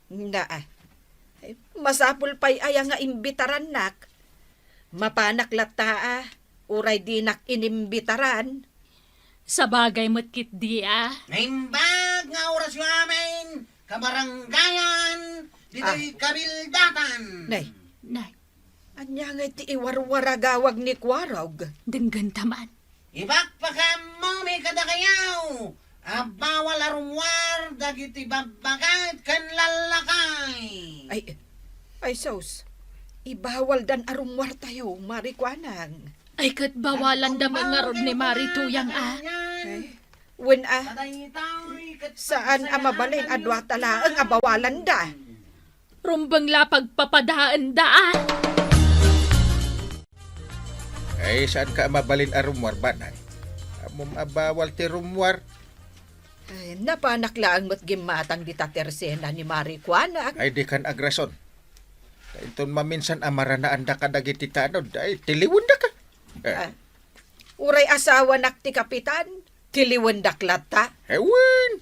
Na, ay, masapul pay aya nga imbitarannak? Mapanak latta, a, uray dinak inimbitaran. Sabagay met ketdi, a. Naimbag nga orasyo amin, kabaranggayan, ditoy Ah. kabildatan. Nay. Nay. Ania ngay ti iwarwaragawag ni Kuarog? Denggenta man. Ipakpakaammomi kadakayo a bawal a rummuar dagiti babbaket ken lallakay. Ay, ay, sus. Ibawaldan a rummuartayo, Mari Kuanang. Ay, ket bawalanda met ngarud ni Mari Tuyang, a. Ay, wen, a. Saan a mabalin a duata laeng a bawalanda. Rumbeng la pagpapadaenda, a. Ay, saanka a mabalin a rummuar, banag? Ammom a bawal ti rummuar. Ay, napanak laeng met gimmatang dita tersena ni Mari Kuanang. Ay, dikan agrason. Ta inton maminsan a maranaanda kadagiti tanod, ay, tiliwendaka. Eh. Ah, uray asawanak ti kapitan, tiliwendak latta. Eh, wen.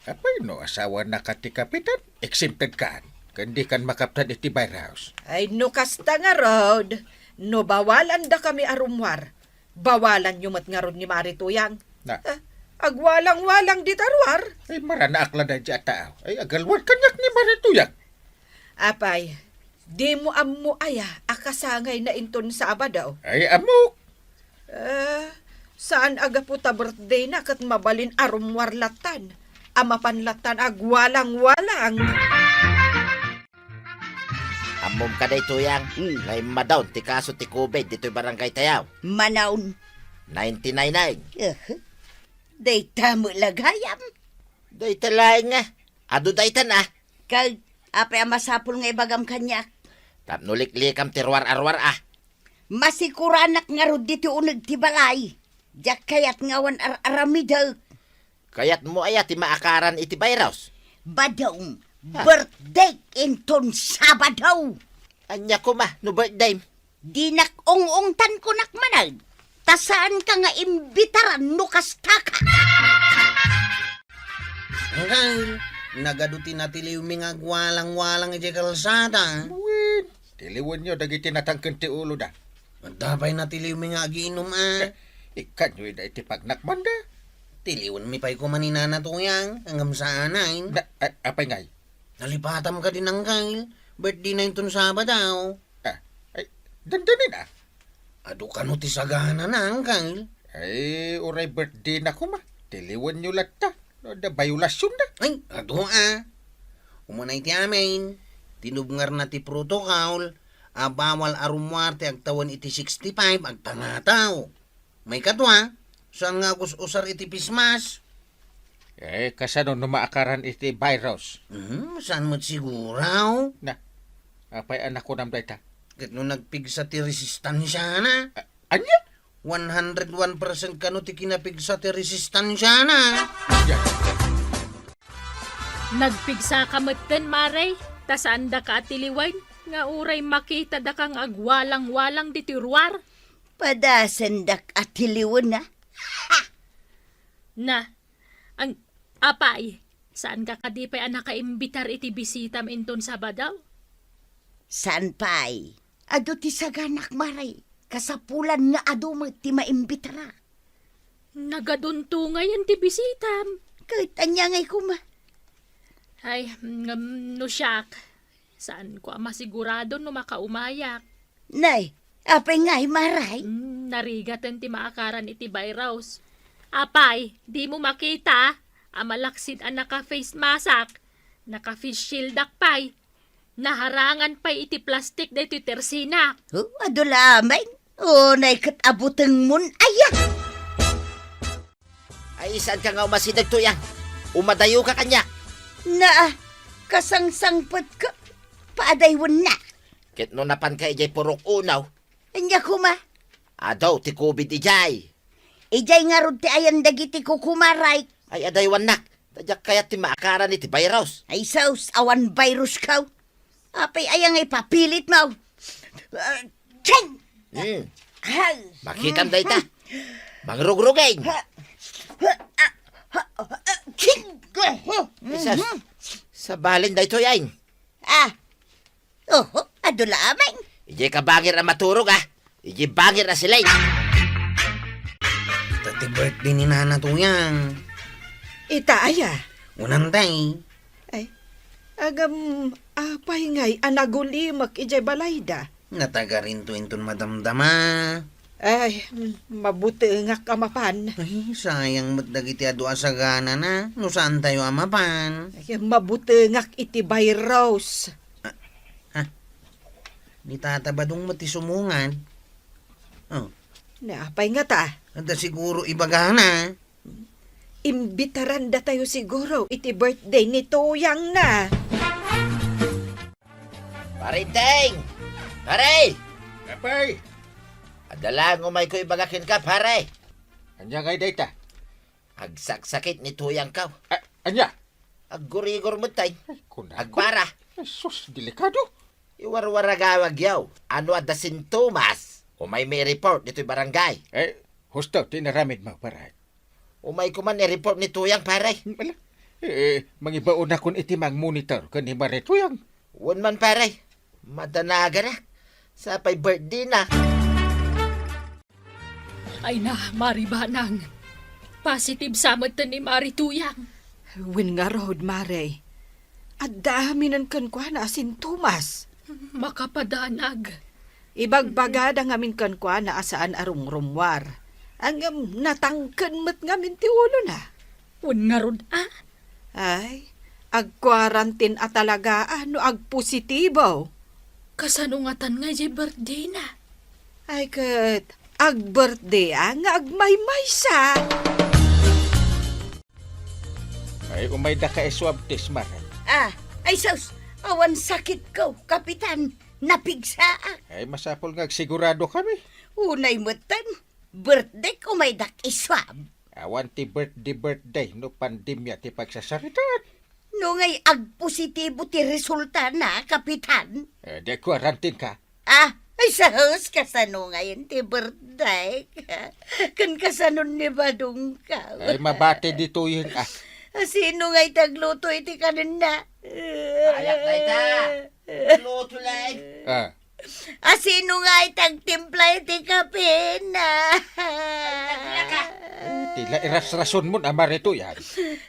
Apay no asawanaka ti kapitan, exempted kan. Ken dikan makaptan iti virus. Ay, no kasta ngarud, no bawalanda kami a rummuar, bawalanyo met ngarud ni Mari Tuyang. Na. Ah, agwalang-walang dita ruar. Ay, maranaak la daydi a tao. Ay, agalwad kaniak ni Mari Tuyang. Apay, dimo ammo aya a kasangayna inton Sabado? Ay, ammok. Eh, saan a gapu ta birthday na ket mabalin a rummuar lattan, a mapan lattan agwalang-walang. Ammom kadi, Tuyang, Hmm. nga immadaw ti kaso ti covid ditoy barangay tayo? Manaon. Ninety-nine ay. Eh, dayta met la gayam. Dayta laeng nga. Adu daytan, a. Kag, apay a masapul nga ibagam kaniak? Tapno liklikam ti ruar-aruar, a. Masikuranak ngarud ditoy uneg ti balay. Diak kayat nga awan ar-aramidek. Kayatmo aya ti maakaran iti virus? Badong, Ha? birthday inton Sabado. Ania koma no birthday? Dinak ung-ungtan kunak manag, ta saanka nga imbitaran no kastaka. Anggal, nagadu ti natiliwmi nga agwalang-walang idiay kalsada. Wen, tiliwenyo dagiti natangken ti uloda. Adda pay natiliwmi nga agiinum, a. Eh, ikkanyo ida iti pagnakmanda. Tiliwenmi pay koma ni Nana Tuyang, ngem saanen. Na, a-, apay ngay? Nalipatam kadi, Uncle. Birthday na inton Sabado. Ah, ay, dandanin, ah. Adu kano ti saganana, Uncle? Ay, uray birthday na koma. Tiliwenyo latta. No, adda bayolasionda. Ay, adu, ah. Umanay ti amin. Tinubngarna ti protocol a bawal a rummuar ti agtawen iti sixty-five agpangataw. Maikadua, saan nga agus-usar iti face mask. Eh, kasano no maakaran iti virus? Hmm, saan met siguro? Na, apay a nakunam dayta? Ket no nagpigsa ti resistansiana? A-, ania? One hundred one percent kano ti kinapigsa ti resistansiana? Ya. Nagpigsaka metten, Mare, ta saandaka a tiliwen nga uray makitada kang agwalang-walang ditoy ruar. Padasendak a tiliwen, a. Na, ang, apay, saanka kadi pay a nakaimbitar iti bisitam inton Sabado? Saan pay? Adu ti saganak, Mare. Kasapulan nga adu met ti maimbitara. Nagadunto ngayen ti bisitam. Ket ania ngay koma? Ay, ngem no siak, saanko a masigurado no makaumayak. Nay, apay ngay, Mare? Hmm, narigaten ti maakaran iti virus. Apay, dimo makita a malaksid a naka-face mask, naka-face shieldak pay. Naharangan pay iti plastik daytoy tersinak. Oh, adu laeng. Unay ket a butengmon aya. Ay, saanka nga umasideg, Tuyang? Umadayoka kaniak. Naa, kasangsangpetka. Paadaywennak. Ket no napanka idiay purok uno? Ania koma? Adu ti covid idiay. Idiay ngarud ti ayan dagiti kukumaray. Ay, adaywannak. Ta diak kayat ti maakaran iti virus. Ay, sus, awan viruska. Apay aya nga ipapilitmo? Ah, ching! Hmm. Ay. Makitam dayta. Mangrugruging. Ha, ha, ah, ha, ah, ching! Ay, sus. Mhm. Sabalen daytoy, ay. Ah. Oho, adu laeng. Idiay ka bangir a maturog, a. Idiay bangir a sileng. Ita ti birthday ni Nana Tuyang. Ita aya? Unantay. Ay, agam, apay ngay a nagulimek idiay balayda? Natagarinto inton madamdama. Ay, mm, mabutengak a mapan. Ay, sayang met dagiti adu a saganana, no saantayo a mapan. Ay, mabutengak iti virus. Ah, ha? Ni Tata Badong met ti sumungad. Oh. Ni apay ngata? Adda siguro ibagana. Imbitarandatayo siguro iti birthday ni Tuyangna. Pare Enteng! Pare! Apay! Adda laeng umayko ibaga kenka, pare. Ania ngay dayta? Agsaksakit ni Tuyangko. A-, ania? Aggurigor metten. Ay, kunam. Agbara. Ay, sus, delikado. Iwarwaragawagyo. No adda sintomas, umaymi i-report ditoy barangay. Eh, husto ti inaramidmo, pare. Umayko man i-report ni Tuyang, pare. Ala, eh, mangibaonakon iti mang-monitor ken ni Mare Tuyang. Wen man, pare. Madanaganak. Sapay birthday na. Ay na, Mari Banang. Positive sa metten ni Mari Tuyang. Wen ngarud, Mare. Adda aminen kenkuana a sintomas. Makapadanag. Ibagbagada ngamin kenkuana a saan a rumrummuar. Ngem natangken met ngamin ti ulona. Wen ngarud a? Ay, agkuarantin a talaga a no agpositibo. Kasano ngatan nga idiay birthday na? Ay, ket agbirthday a nga agmaymaysa. Ay, umayda ka i-swab test, Mare. Ah, ay sus, awan sakitko, Kapitan. Napigsaak. Ay, masapul nga agsigurado kami. Unay metten, birthday ko umaydak i-swab. Awan ti birthday-birthday no pandemia ti pagsasaritaan. No ngay agpositibo ti resultana, Kapitan? Eh, di quarantine ka. Ah, ay sus, kasano ngayen ti birthday? Ken kasanon ni Badongko? Ay, mabati ditoyen, ah. Sino ngay ti agluto iti kanenna? Ayak dayta. Luto laeng. Ah. Asino nga iti agtimpla iti kapena? Ay, naglaka. Ti la irasrasonmon a marituyan.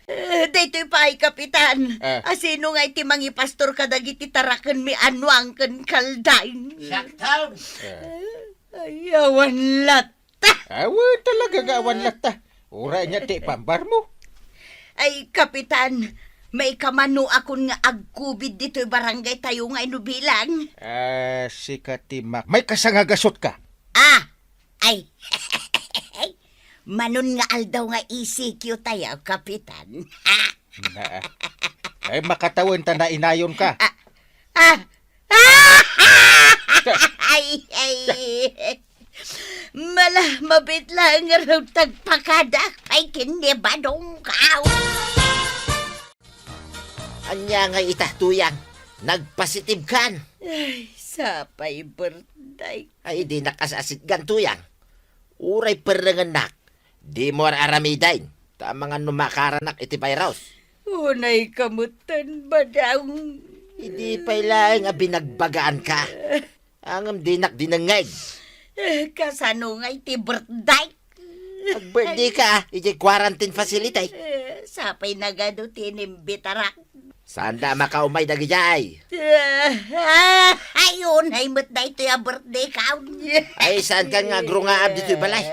Eh, daytoy pay, Kapitan. Ah. Asino nga iti mangipastor kadagiti tarakenmi a Nuang ken Kaldain? Siak taon. Ah. Ay, awan latta. Awan talaga nga awan latta. Uray ania ti ipambarmo. Ay, Kapitan, maikamanuakon nga agkubid ditoy barangay tayo nga inubilang. Ah, sika ti mak-, may kasangagasot ka. Ah, ay. Manon nga aldaw nga E C Q tayo, Kapitan. Na. Ay, makatawen ta nainayon ka. Ah, ah, ay, ay. Mala, mabit lang nga raw tagpakada. Ay, kinibadong ka. Ania nga ita, Tuyang? Nagpasitib kan? Ay, sapay birthday. Ay, dinak as-asitgan, Tuyang. Uray perrengennak, dimo ar-aramiden, ta amangan no makaranak iti virus. Unay kamutan, Badang. Idi pay laeng a binagbagaanka. Ngem dinak dinengngeg. Eh, kasano nga iti birthday? Ag-birthday ka, ah, iti quarantine facility. Eh, sapay nagadu ti inimbitarak. Saanda a makaumay dagidiay. Ah, ay, unay met daytoy a birthday count. Ay, saankan nga agrungaab ditoy balay?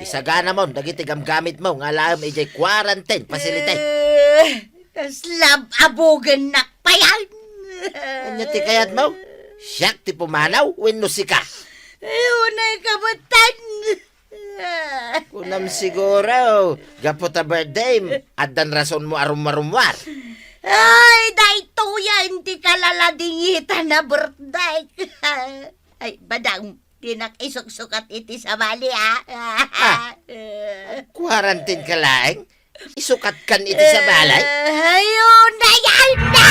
Isaganamon dagiti gamgamitmo nga alaem idiay quarantine facility. Eh, kasla abugennak payan. Ania ti kayatmo? Siak ti pumanaw wenno sika? Eh, unay kabutan. Kunam siguro, gapu ta birthday, addan rasonmo a rummarummuar. Ay, daytoyen ti kalaladingitan a birthday. Ay, Badang, dinak isuksukat iti sabali, ah. Ah, quarantine ka laeng? Isukatkan iti sabali? Ay, unay, ay, na!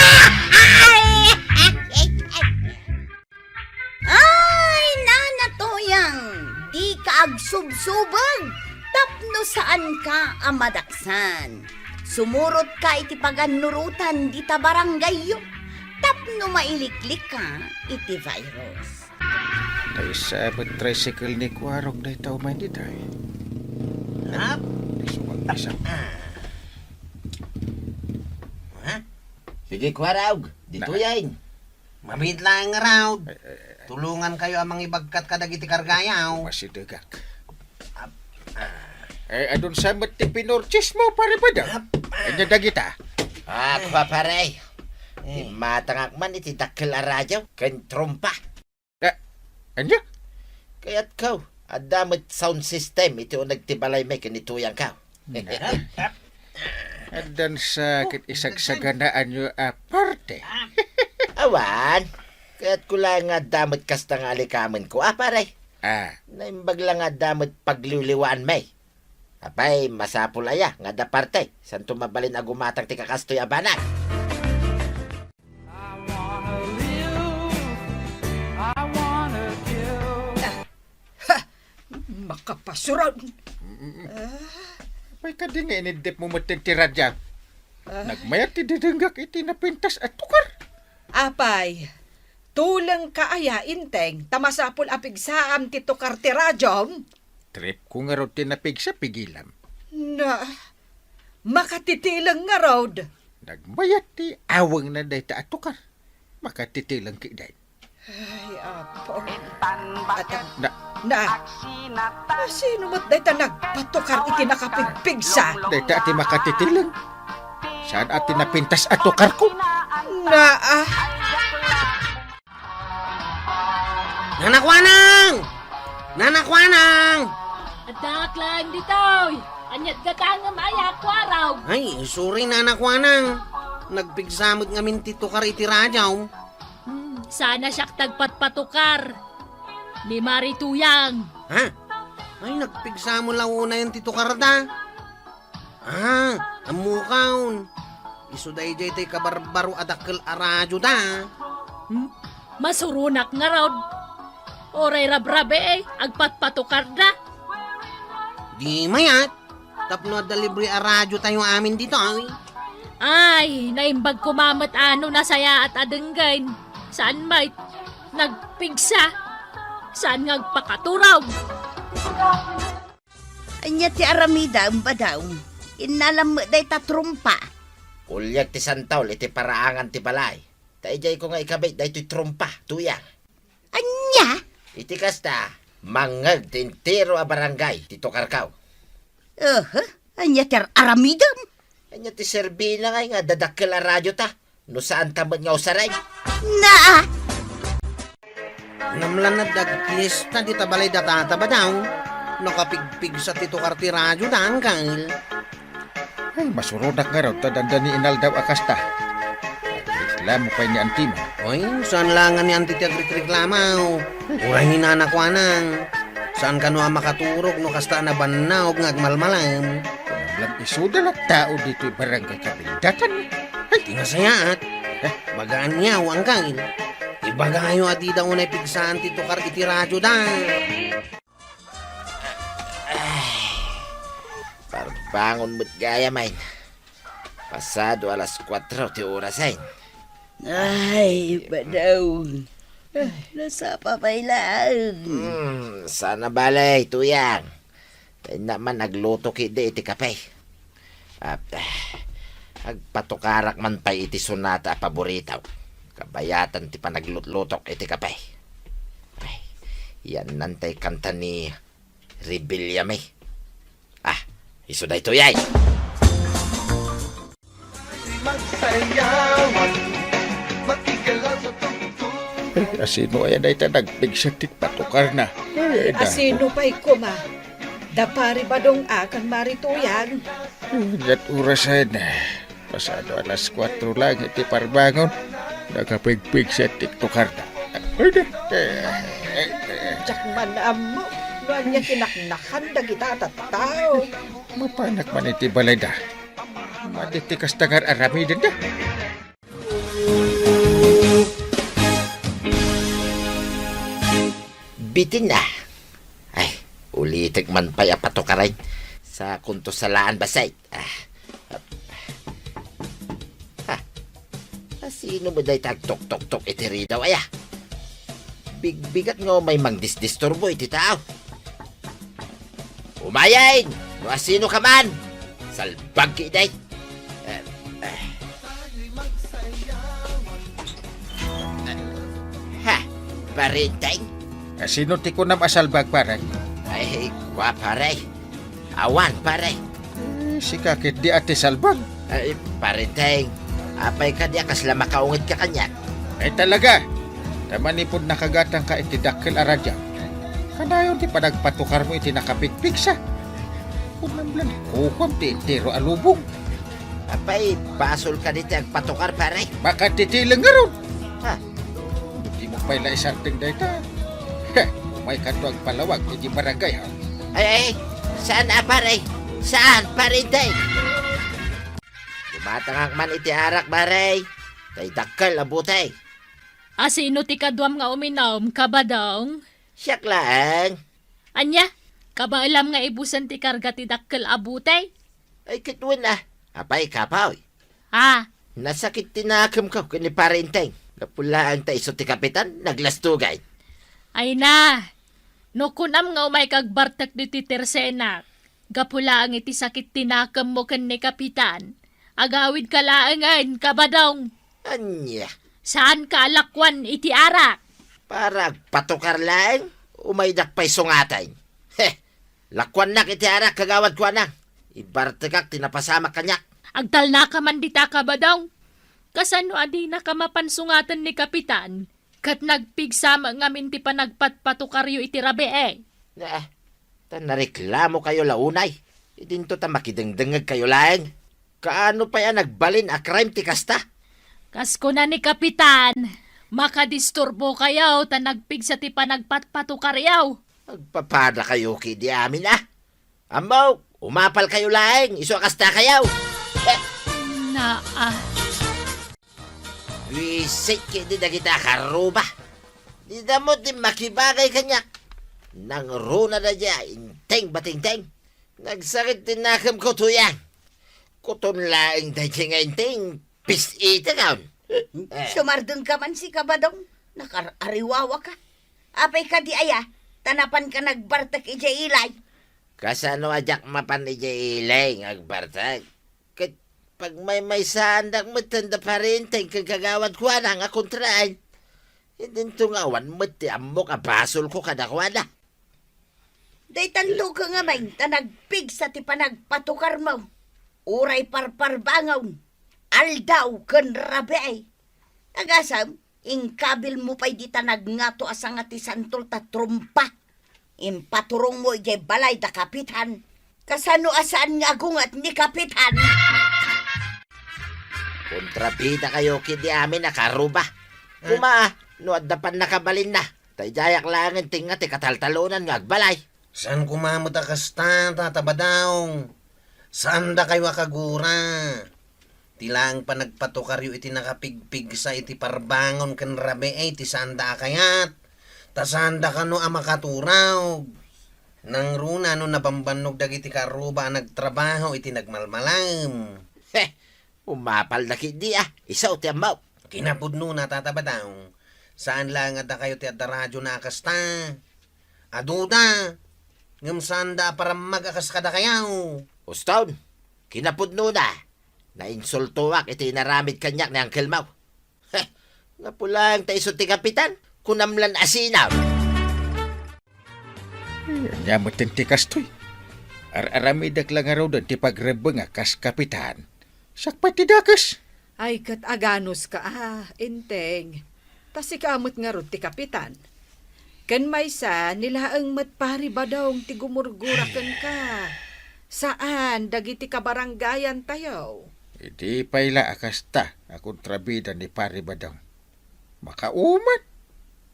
Ay, Nana Tuyang, dika agsubsubeng tapno saanka a madaksan. Sumurotka iti pagannurotan dita barangayyo tapno mailiklikka iti virus. Maysa met tricycle ni Kuarog dayta umay ditoy. Hap? Isukan, isukan. Ah. Ha? Sige, Kuarog. Ditoyen. Mabit laeng ngarud. Ay, ay, ay. Tulongankayo a mangibagkat kadagiti kargayo. Masidegak. Ap-, ah. Eh, adun sa met ti pinurchase mo, pare Badang? Ap-, ah. Ania dagita? Ah, kua, pare. Eh. Immatangak man iti dakkel a radio ken trompa. Ah, ania? Kayatko, adda met sound system iti uneg ti balaymi ken ni Tuyangko. Addan sa ket isagsaganaanyo a parte. Awan. Kayatko laeng nga adda met kasta nga alikamenko, a, pare. Ah. Naimbag la nga adda met pagliwliwaanmi. Apay, masapul aya nga adda parte, santo mabalin a gumatang ti kakastoy a banag? I wanna live, I wanna give. Ah, ha! Makapasuron! Mm-mm. Ah. Apay kadi nga iniddep mo metten ti radyo? Ah. Nagmayat ti didenggak iti napintas a tukar. Apay, tulengka aya, Inteng, ta masapul a pigsaam ti tukar ti radyom? Tripko ngarud ti napigsa, pigilam. Na, makatitileng ngarud. Nagmayat ti awengna dayta a tukar. Makatitileng ketdin. Ay, Apo. Ata, na, na, sino met dayta nagpatukar iti nakapigpigsa? Dayta ti makatitileng. Saan a ti napintas a tukarko? Na, ah. Nana Kuanang! Nana Kuanang! Addaak laeng ditoy! Ania't gatangem aya, Kuarog? Ay, sorry, Nana Kuanang. Nagpigsa met ngamin ti tukar iti radyo. Hmm, saan a siak ti agpatpatukar. Ni Mari Tuyang. Ha? Ay, nagpigsa mo la unayen ti tukarda. Ah, ammokon. Isu daydiay ti kabarbaro a dakkel a radioda. Hmm? Masuronak ngarud. Uray rabrabii, agpatpatukarda. Di mayat, tapno adda libre a radiotayo amin ditoy. Ay, naimbag koma met a no nasayaat a denggen. Saan met? Nag- Pigsa, saan nga agpakaturog? Ania ti aramidem, Badong? Innalam met dayta trompa. Kuliak ti santol iti paraangan ti balay. Ta idiayko nga ikabit daytoy trompa, Tuyang. Ania? Iti kasta, mangngeg ti entero a barangay ti tukarko. Aha, ania ti ar-aramidem? Ania ti serbina ngay nga adda dakkel a radio ta, no saan ta met nga usaren? Naa! Namlanad agpiesta dita balay da tata, Badong. Nakapigpigsa ti tukar ti radio da, Angkel. Ay, masurodak ngarud ta dandani inaldaw a kasta. Reklamo pay ni antima. Oy, saan la nga ni anti ti agrekreklamo. Uray ni nana kuanang. Saan kano a makaturog no kasta a nabannog nga agmalmalem. Kunam lang isuda la tao ditoy barangay kabindatan. Ay, ti nasayaat. Eh, bagaan niya, Angkel. Ibagayo a dida unay pigsaan ti tukar iti radio da. Ay, parbangon met gayam, ay. Pasado alas kuatro ti oras, ay. Ay, Badong. Nasapa pay laeng. Hmm, saan a bale, Tuyang. Kayatna man agluto ketdi iti kape. Ah, agpatukarak man pay iti sonata a paborito. Kabayatan ti panaglutlutok iti kape. Ay, yan nantay kanta ni Rebeliame. Ah, isu daytoy ay. Eh, asino aya dayta nagpigsa ti patukarna? Eh, asino pay koma? Da Pari Badong a ken Mari Tuyang. Eh, diat orasen, eh. Pasado alas kuatro lang iti parbangon. Nakapigpigsa ti tukarna. Ay, eh, eh, eh. Diak man ammo no ania kinaknakan dagita a tattao. Mapanak man iti balayda. Madi ti kasta nga ar-aramidenda. Bitin na. Ay, ulitek man pay a patukaren. Sa kunto salaan basay. Ah. Ha? Asino met dayta agtuktoktok iti ridaw aya? Bigbigat nga umay mangdisdisturbo iti tao. Umayen! No asino ka man! Salbag ki iday! Eh, eh. Ha? Parinteng? Asino ti kunam a salbag, pare? Ay, kua, pare. Awan, pare. Eh, sika ketdi a ti salbag. Ay, parinteng. Apay kadi a kasla makaunget ka kaniak? Ay, talaga. Ta manipud nakagatangka iti dakkel a radio, kanayon ti panagpatukarmo iti nakapigpigsa. Kunam lang, kukuam ti entero a lubong. Apay, basol kadi ti agpatukar, pare? Makatitileng ngarud. Ha? Dimo pay la isardeng dayta. Heh, umay kanto agpalawag iti barangay, ha? Ay, ay, saan a, pare? Saan, parinteng? Dumatangak man iti arak, pare. Tay dakkel a butey. Asino ti kaduam nga uminum, Kabadong? Siak laeng. Ania? Kabaelam nga ibusen ti karga ti dakkel a butey? Ay, ket wen a. Apay, kapoy? Ah. Nasakit ti nakemko ken ni Parinteng. Gapu laeng ta isu ti kapitan, naglastugan. Ay na, no kunam nga umayka agbartek ditoy tersenak, gapu laeng iti sakit ti nakemmo ken ni Kapitan, agawidka laengen, Kabadong. Ania? Saanka a lakuan iti arak? Para agpatukar laeng, umaydak pay sungaten. Heh, lakuannak iti arak, kagawad, kuana. Ibartekak ti napasamak kaniak. Agtalnaka man dita, Kabadong. Kasano a dinaka mapan sungaten ni Kapitan? Ket nagpigsa met ngamin ti panagpatpatukaryo iti rabii. Ah, ta nareklamokayo la unay. Idinto ta makidengdengngegkayo laeng. Kaano pay a nagbalin a crime ti kasta? Kas kuna ni Kapitan, makadisturbokayo ta nagpigsa ti panagpatpatukaryo. Agpapadakayo ketdi amin a. Ammok, umapalkayo laeng, isu a kastakayo. Eh. Naa. Buisit ketdi dagita a karruba. Dida met ti makibagay kaniak. Nangruna daydiay, inteng batingteng. Nagsakit ti nakemko, Tuyang. Kuton laeng daydiay nga inteng, pis-itekon. Eh. Sumardengka man, Kabadong. Nakar-ariwawaka. Apay kadi aya, ta napanka nagbartek idiay ilay? Kasano a diak mapan idiay ilay nga agbartek? Ket pagmaymaysaandak met ken da Pari Enteng ken Kagawad Juana nga kontraen. Idinto nga awan met ti ammok a basolko kadakuada. Daytanto ka ngamin ta nagpigsa ti panagpatukarmo. Uray parparbangon, aldaw ken rabii. Agasem, inkabilmo pay dita nagngato a sanga ti santol ta trompa. Impaturongmo idiay balay da Kapitan. Kasano a saan nga agunget ni Kapitan? Kontrabidakayo ketdi amin a kaarruba. Eh? Koma, no adda pannakabalinna, ta idiayak laengen ti nga ti kataltalonan nga agbalay. Saan koma met a kasta, Tata Badong. Saandakayo a kagura. Ti laeng panagpatukaryo iti nakapigpigsa iti parbangon ken rabii ti saanda a kayat. Ta saanda kano a makaturaw. Nangruna no nabambannog dagiti kaarruba a nagtrabaho iti nagmalmalem. Heh, umapalda ketdi a, isu ti ammok. Kinapudnona, Tata Badong, saan laeng a dakayo ti adda radiona a kasta. Aduda, ngem saanda a parammag a kas kadakayo. Uston, kinapudnona, nainsultoak iti inaramid kaniak ni angkelmo. Heh, gapu laeng ta isu ti kapitan, kunam lan a sinaw. Ania met ti kastoy? Ar-aramidek la ngaruden ti pagrebbeng a kas kapitan. Siak pay ti dakes. Ay, ket aganuska a, Enteng. Ta sika met ngarud ti kapitan. Ken maysa, ni laeng met Pari Badong ti gumurgura kenka. Saan dagiti kabarangayantayo. Idi pay la a kasta a kontrabida ni Pari Badong. Makauman.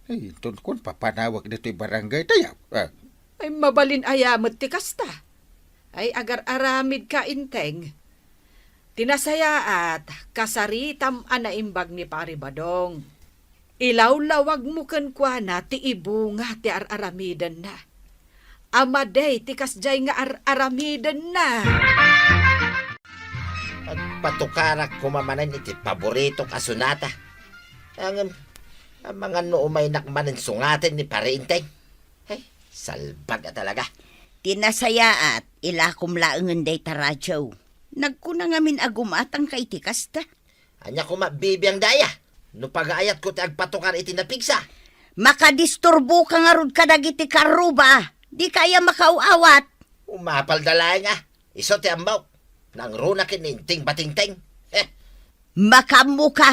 Ay, inton kuan papanawek ditoy barangaytayo. Ah. Ay, mabalin aya met ti kasta. Ay, agar-aramidka, Enteng. Ti nasayaat, kasaritam a naimbag ni Pari Badong. Ilawlawagmo kenkuana ti ibunga ti ar-aramidenna. A madi ti kasdiay nga ar-aramidenna. Agpatukarak koma manen iti paboritok a sonata. Ngem, amangan no umaynak manen sungaten ni Pari Enteng. Ay, salbag a talaga. Ti nasayaat, ilakom laengen dayta radio. Nagkuna ngamin a gumatangka iti kasta. Ania koma bibiangda aya? No pagaayatko ti agpatukar iti napigsa. Makadisturboka ngarud kadagiti kaarruba. Dika aya makaaw-awat. Umapalda laeng a. Isu ti ammok. Nangruna ken ni Enteng Batingteng. Heh. Makaammoka.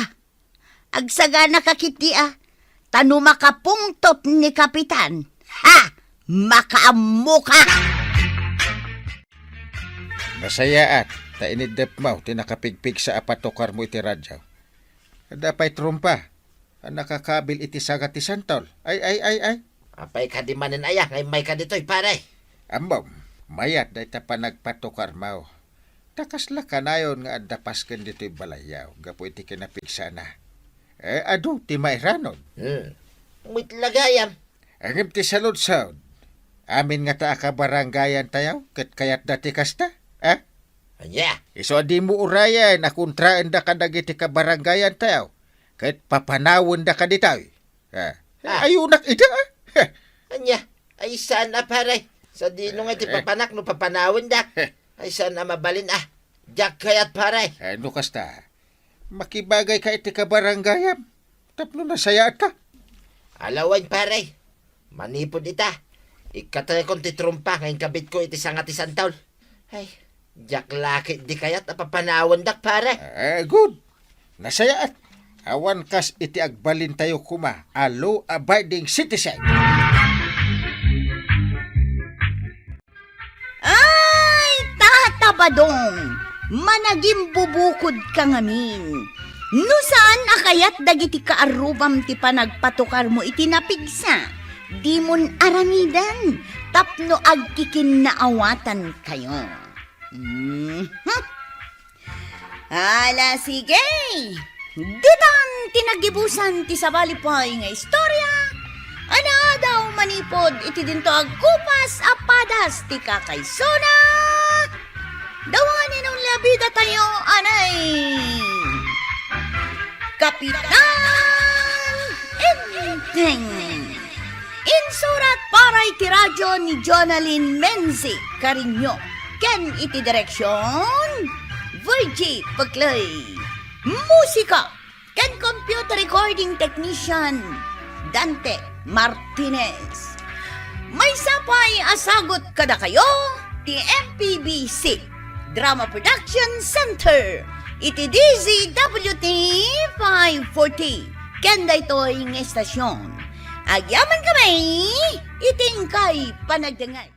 Agsaganaka ketdi a. Ta no makapungtot ni Kapitan. Ha! Makaammoka! Nasayaat, ta iniddepmo ti nakapigpigsa a patukarmo iti radio. Adda pay trompa a nakakabil iti sanga ti santol. Ay, ay, ay, ay. Apay kadi manen aya nga immayka ditoy, pare? Ammom, mayat dayta panagpatukarmo. Ta kasla kanayon nga adda pasken ditoy balayyo gapu iti kinapigsana. Eh, adu ti mairanon. Hmm. Met la gayam. Ngem ti saludsod, amin ngata a kabarangayantayo ket kayatda ti kasta? Eh? Ania? Isu a dimo urayen a kontraenda kadagiti kabarangayantayo ket papanawenda kaditoy. Eh, ah. Ayunak ida, ah. Ania? Ay, saan a, pare? Sadino nga ti papanak no papanawenda? Ay, saan a mabalin, ah. Diak kayat, pare. Eh, no kasta, makibagayka iti kabarangayam tapno nasayaatka. Ala wen, pare. Manipud ita, ikkatekon ti trompa nga inkabitko iti sanga ti santol. Ay, diak la ketdi kayat a papanawendak, pare. Eh, good. Nasayaat. Awan kas iti agbalintayo koma a law-abiding citizen. Ay, Tata Badong, managimbubukod ka ngamin. No saan a kayat dagiti kaarrubam ti panagpatukarmo iti napigsa, dimon aramiden tapno agkikinnaawatan kayo. Mhm. Ala, sige! Ditan ti nagibusan ti sabali pay nga istorya, a naadaw manipud iti dinto agkupas a padas ti kakaisuna, Dawanen a bidatayo, anay! Kapitan Enteng! Ay ti radyo ni Jonalyn Menzi Cariño, ken iti direksion, Virgie Pecley. Musika ken computer recording technician, Dante Martinez. Maysa pay a sagut kadakayo ti M P B C Drama Production Center iti D Z W T five forty. Ken daytoy nga estasion, agyaman kami iti inkay panagdengngeg.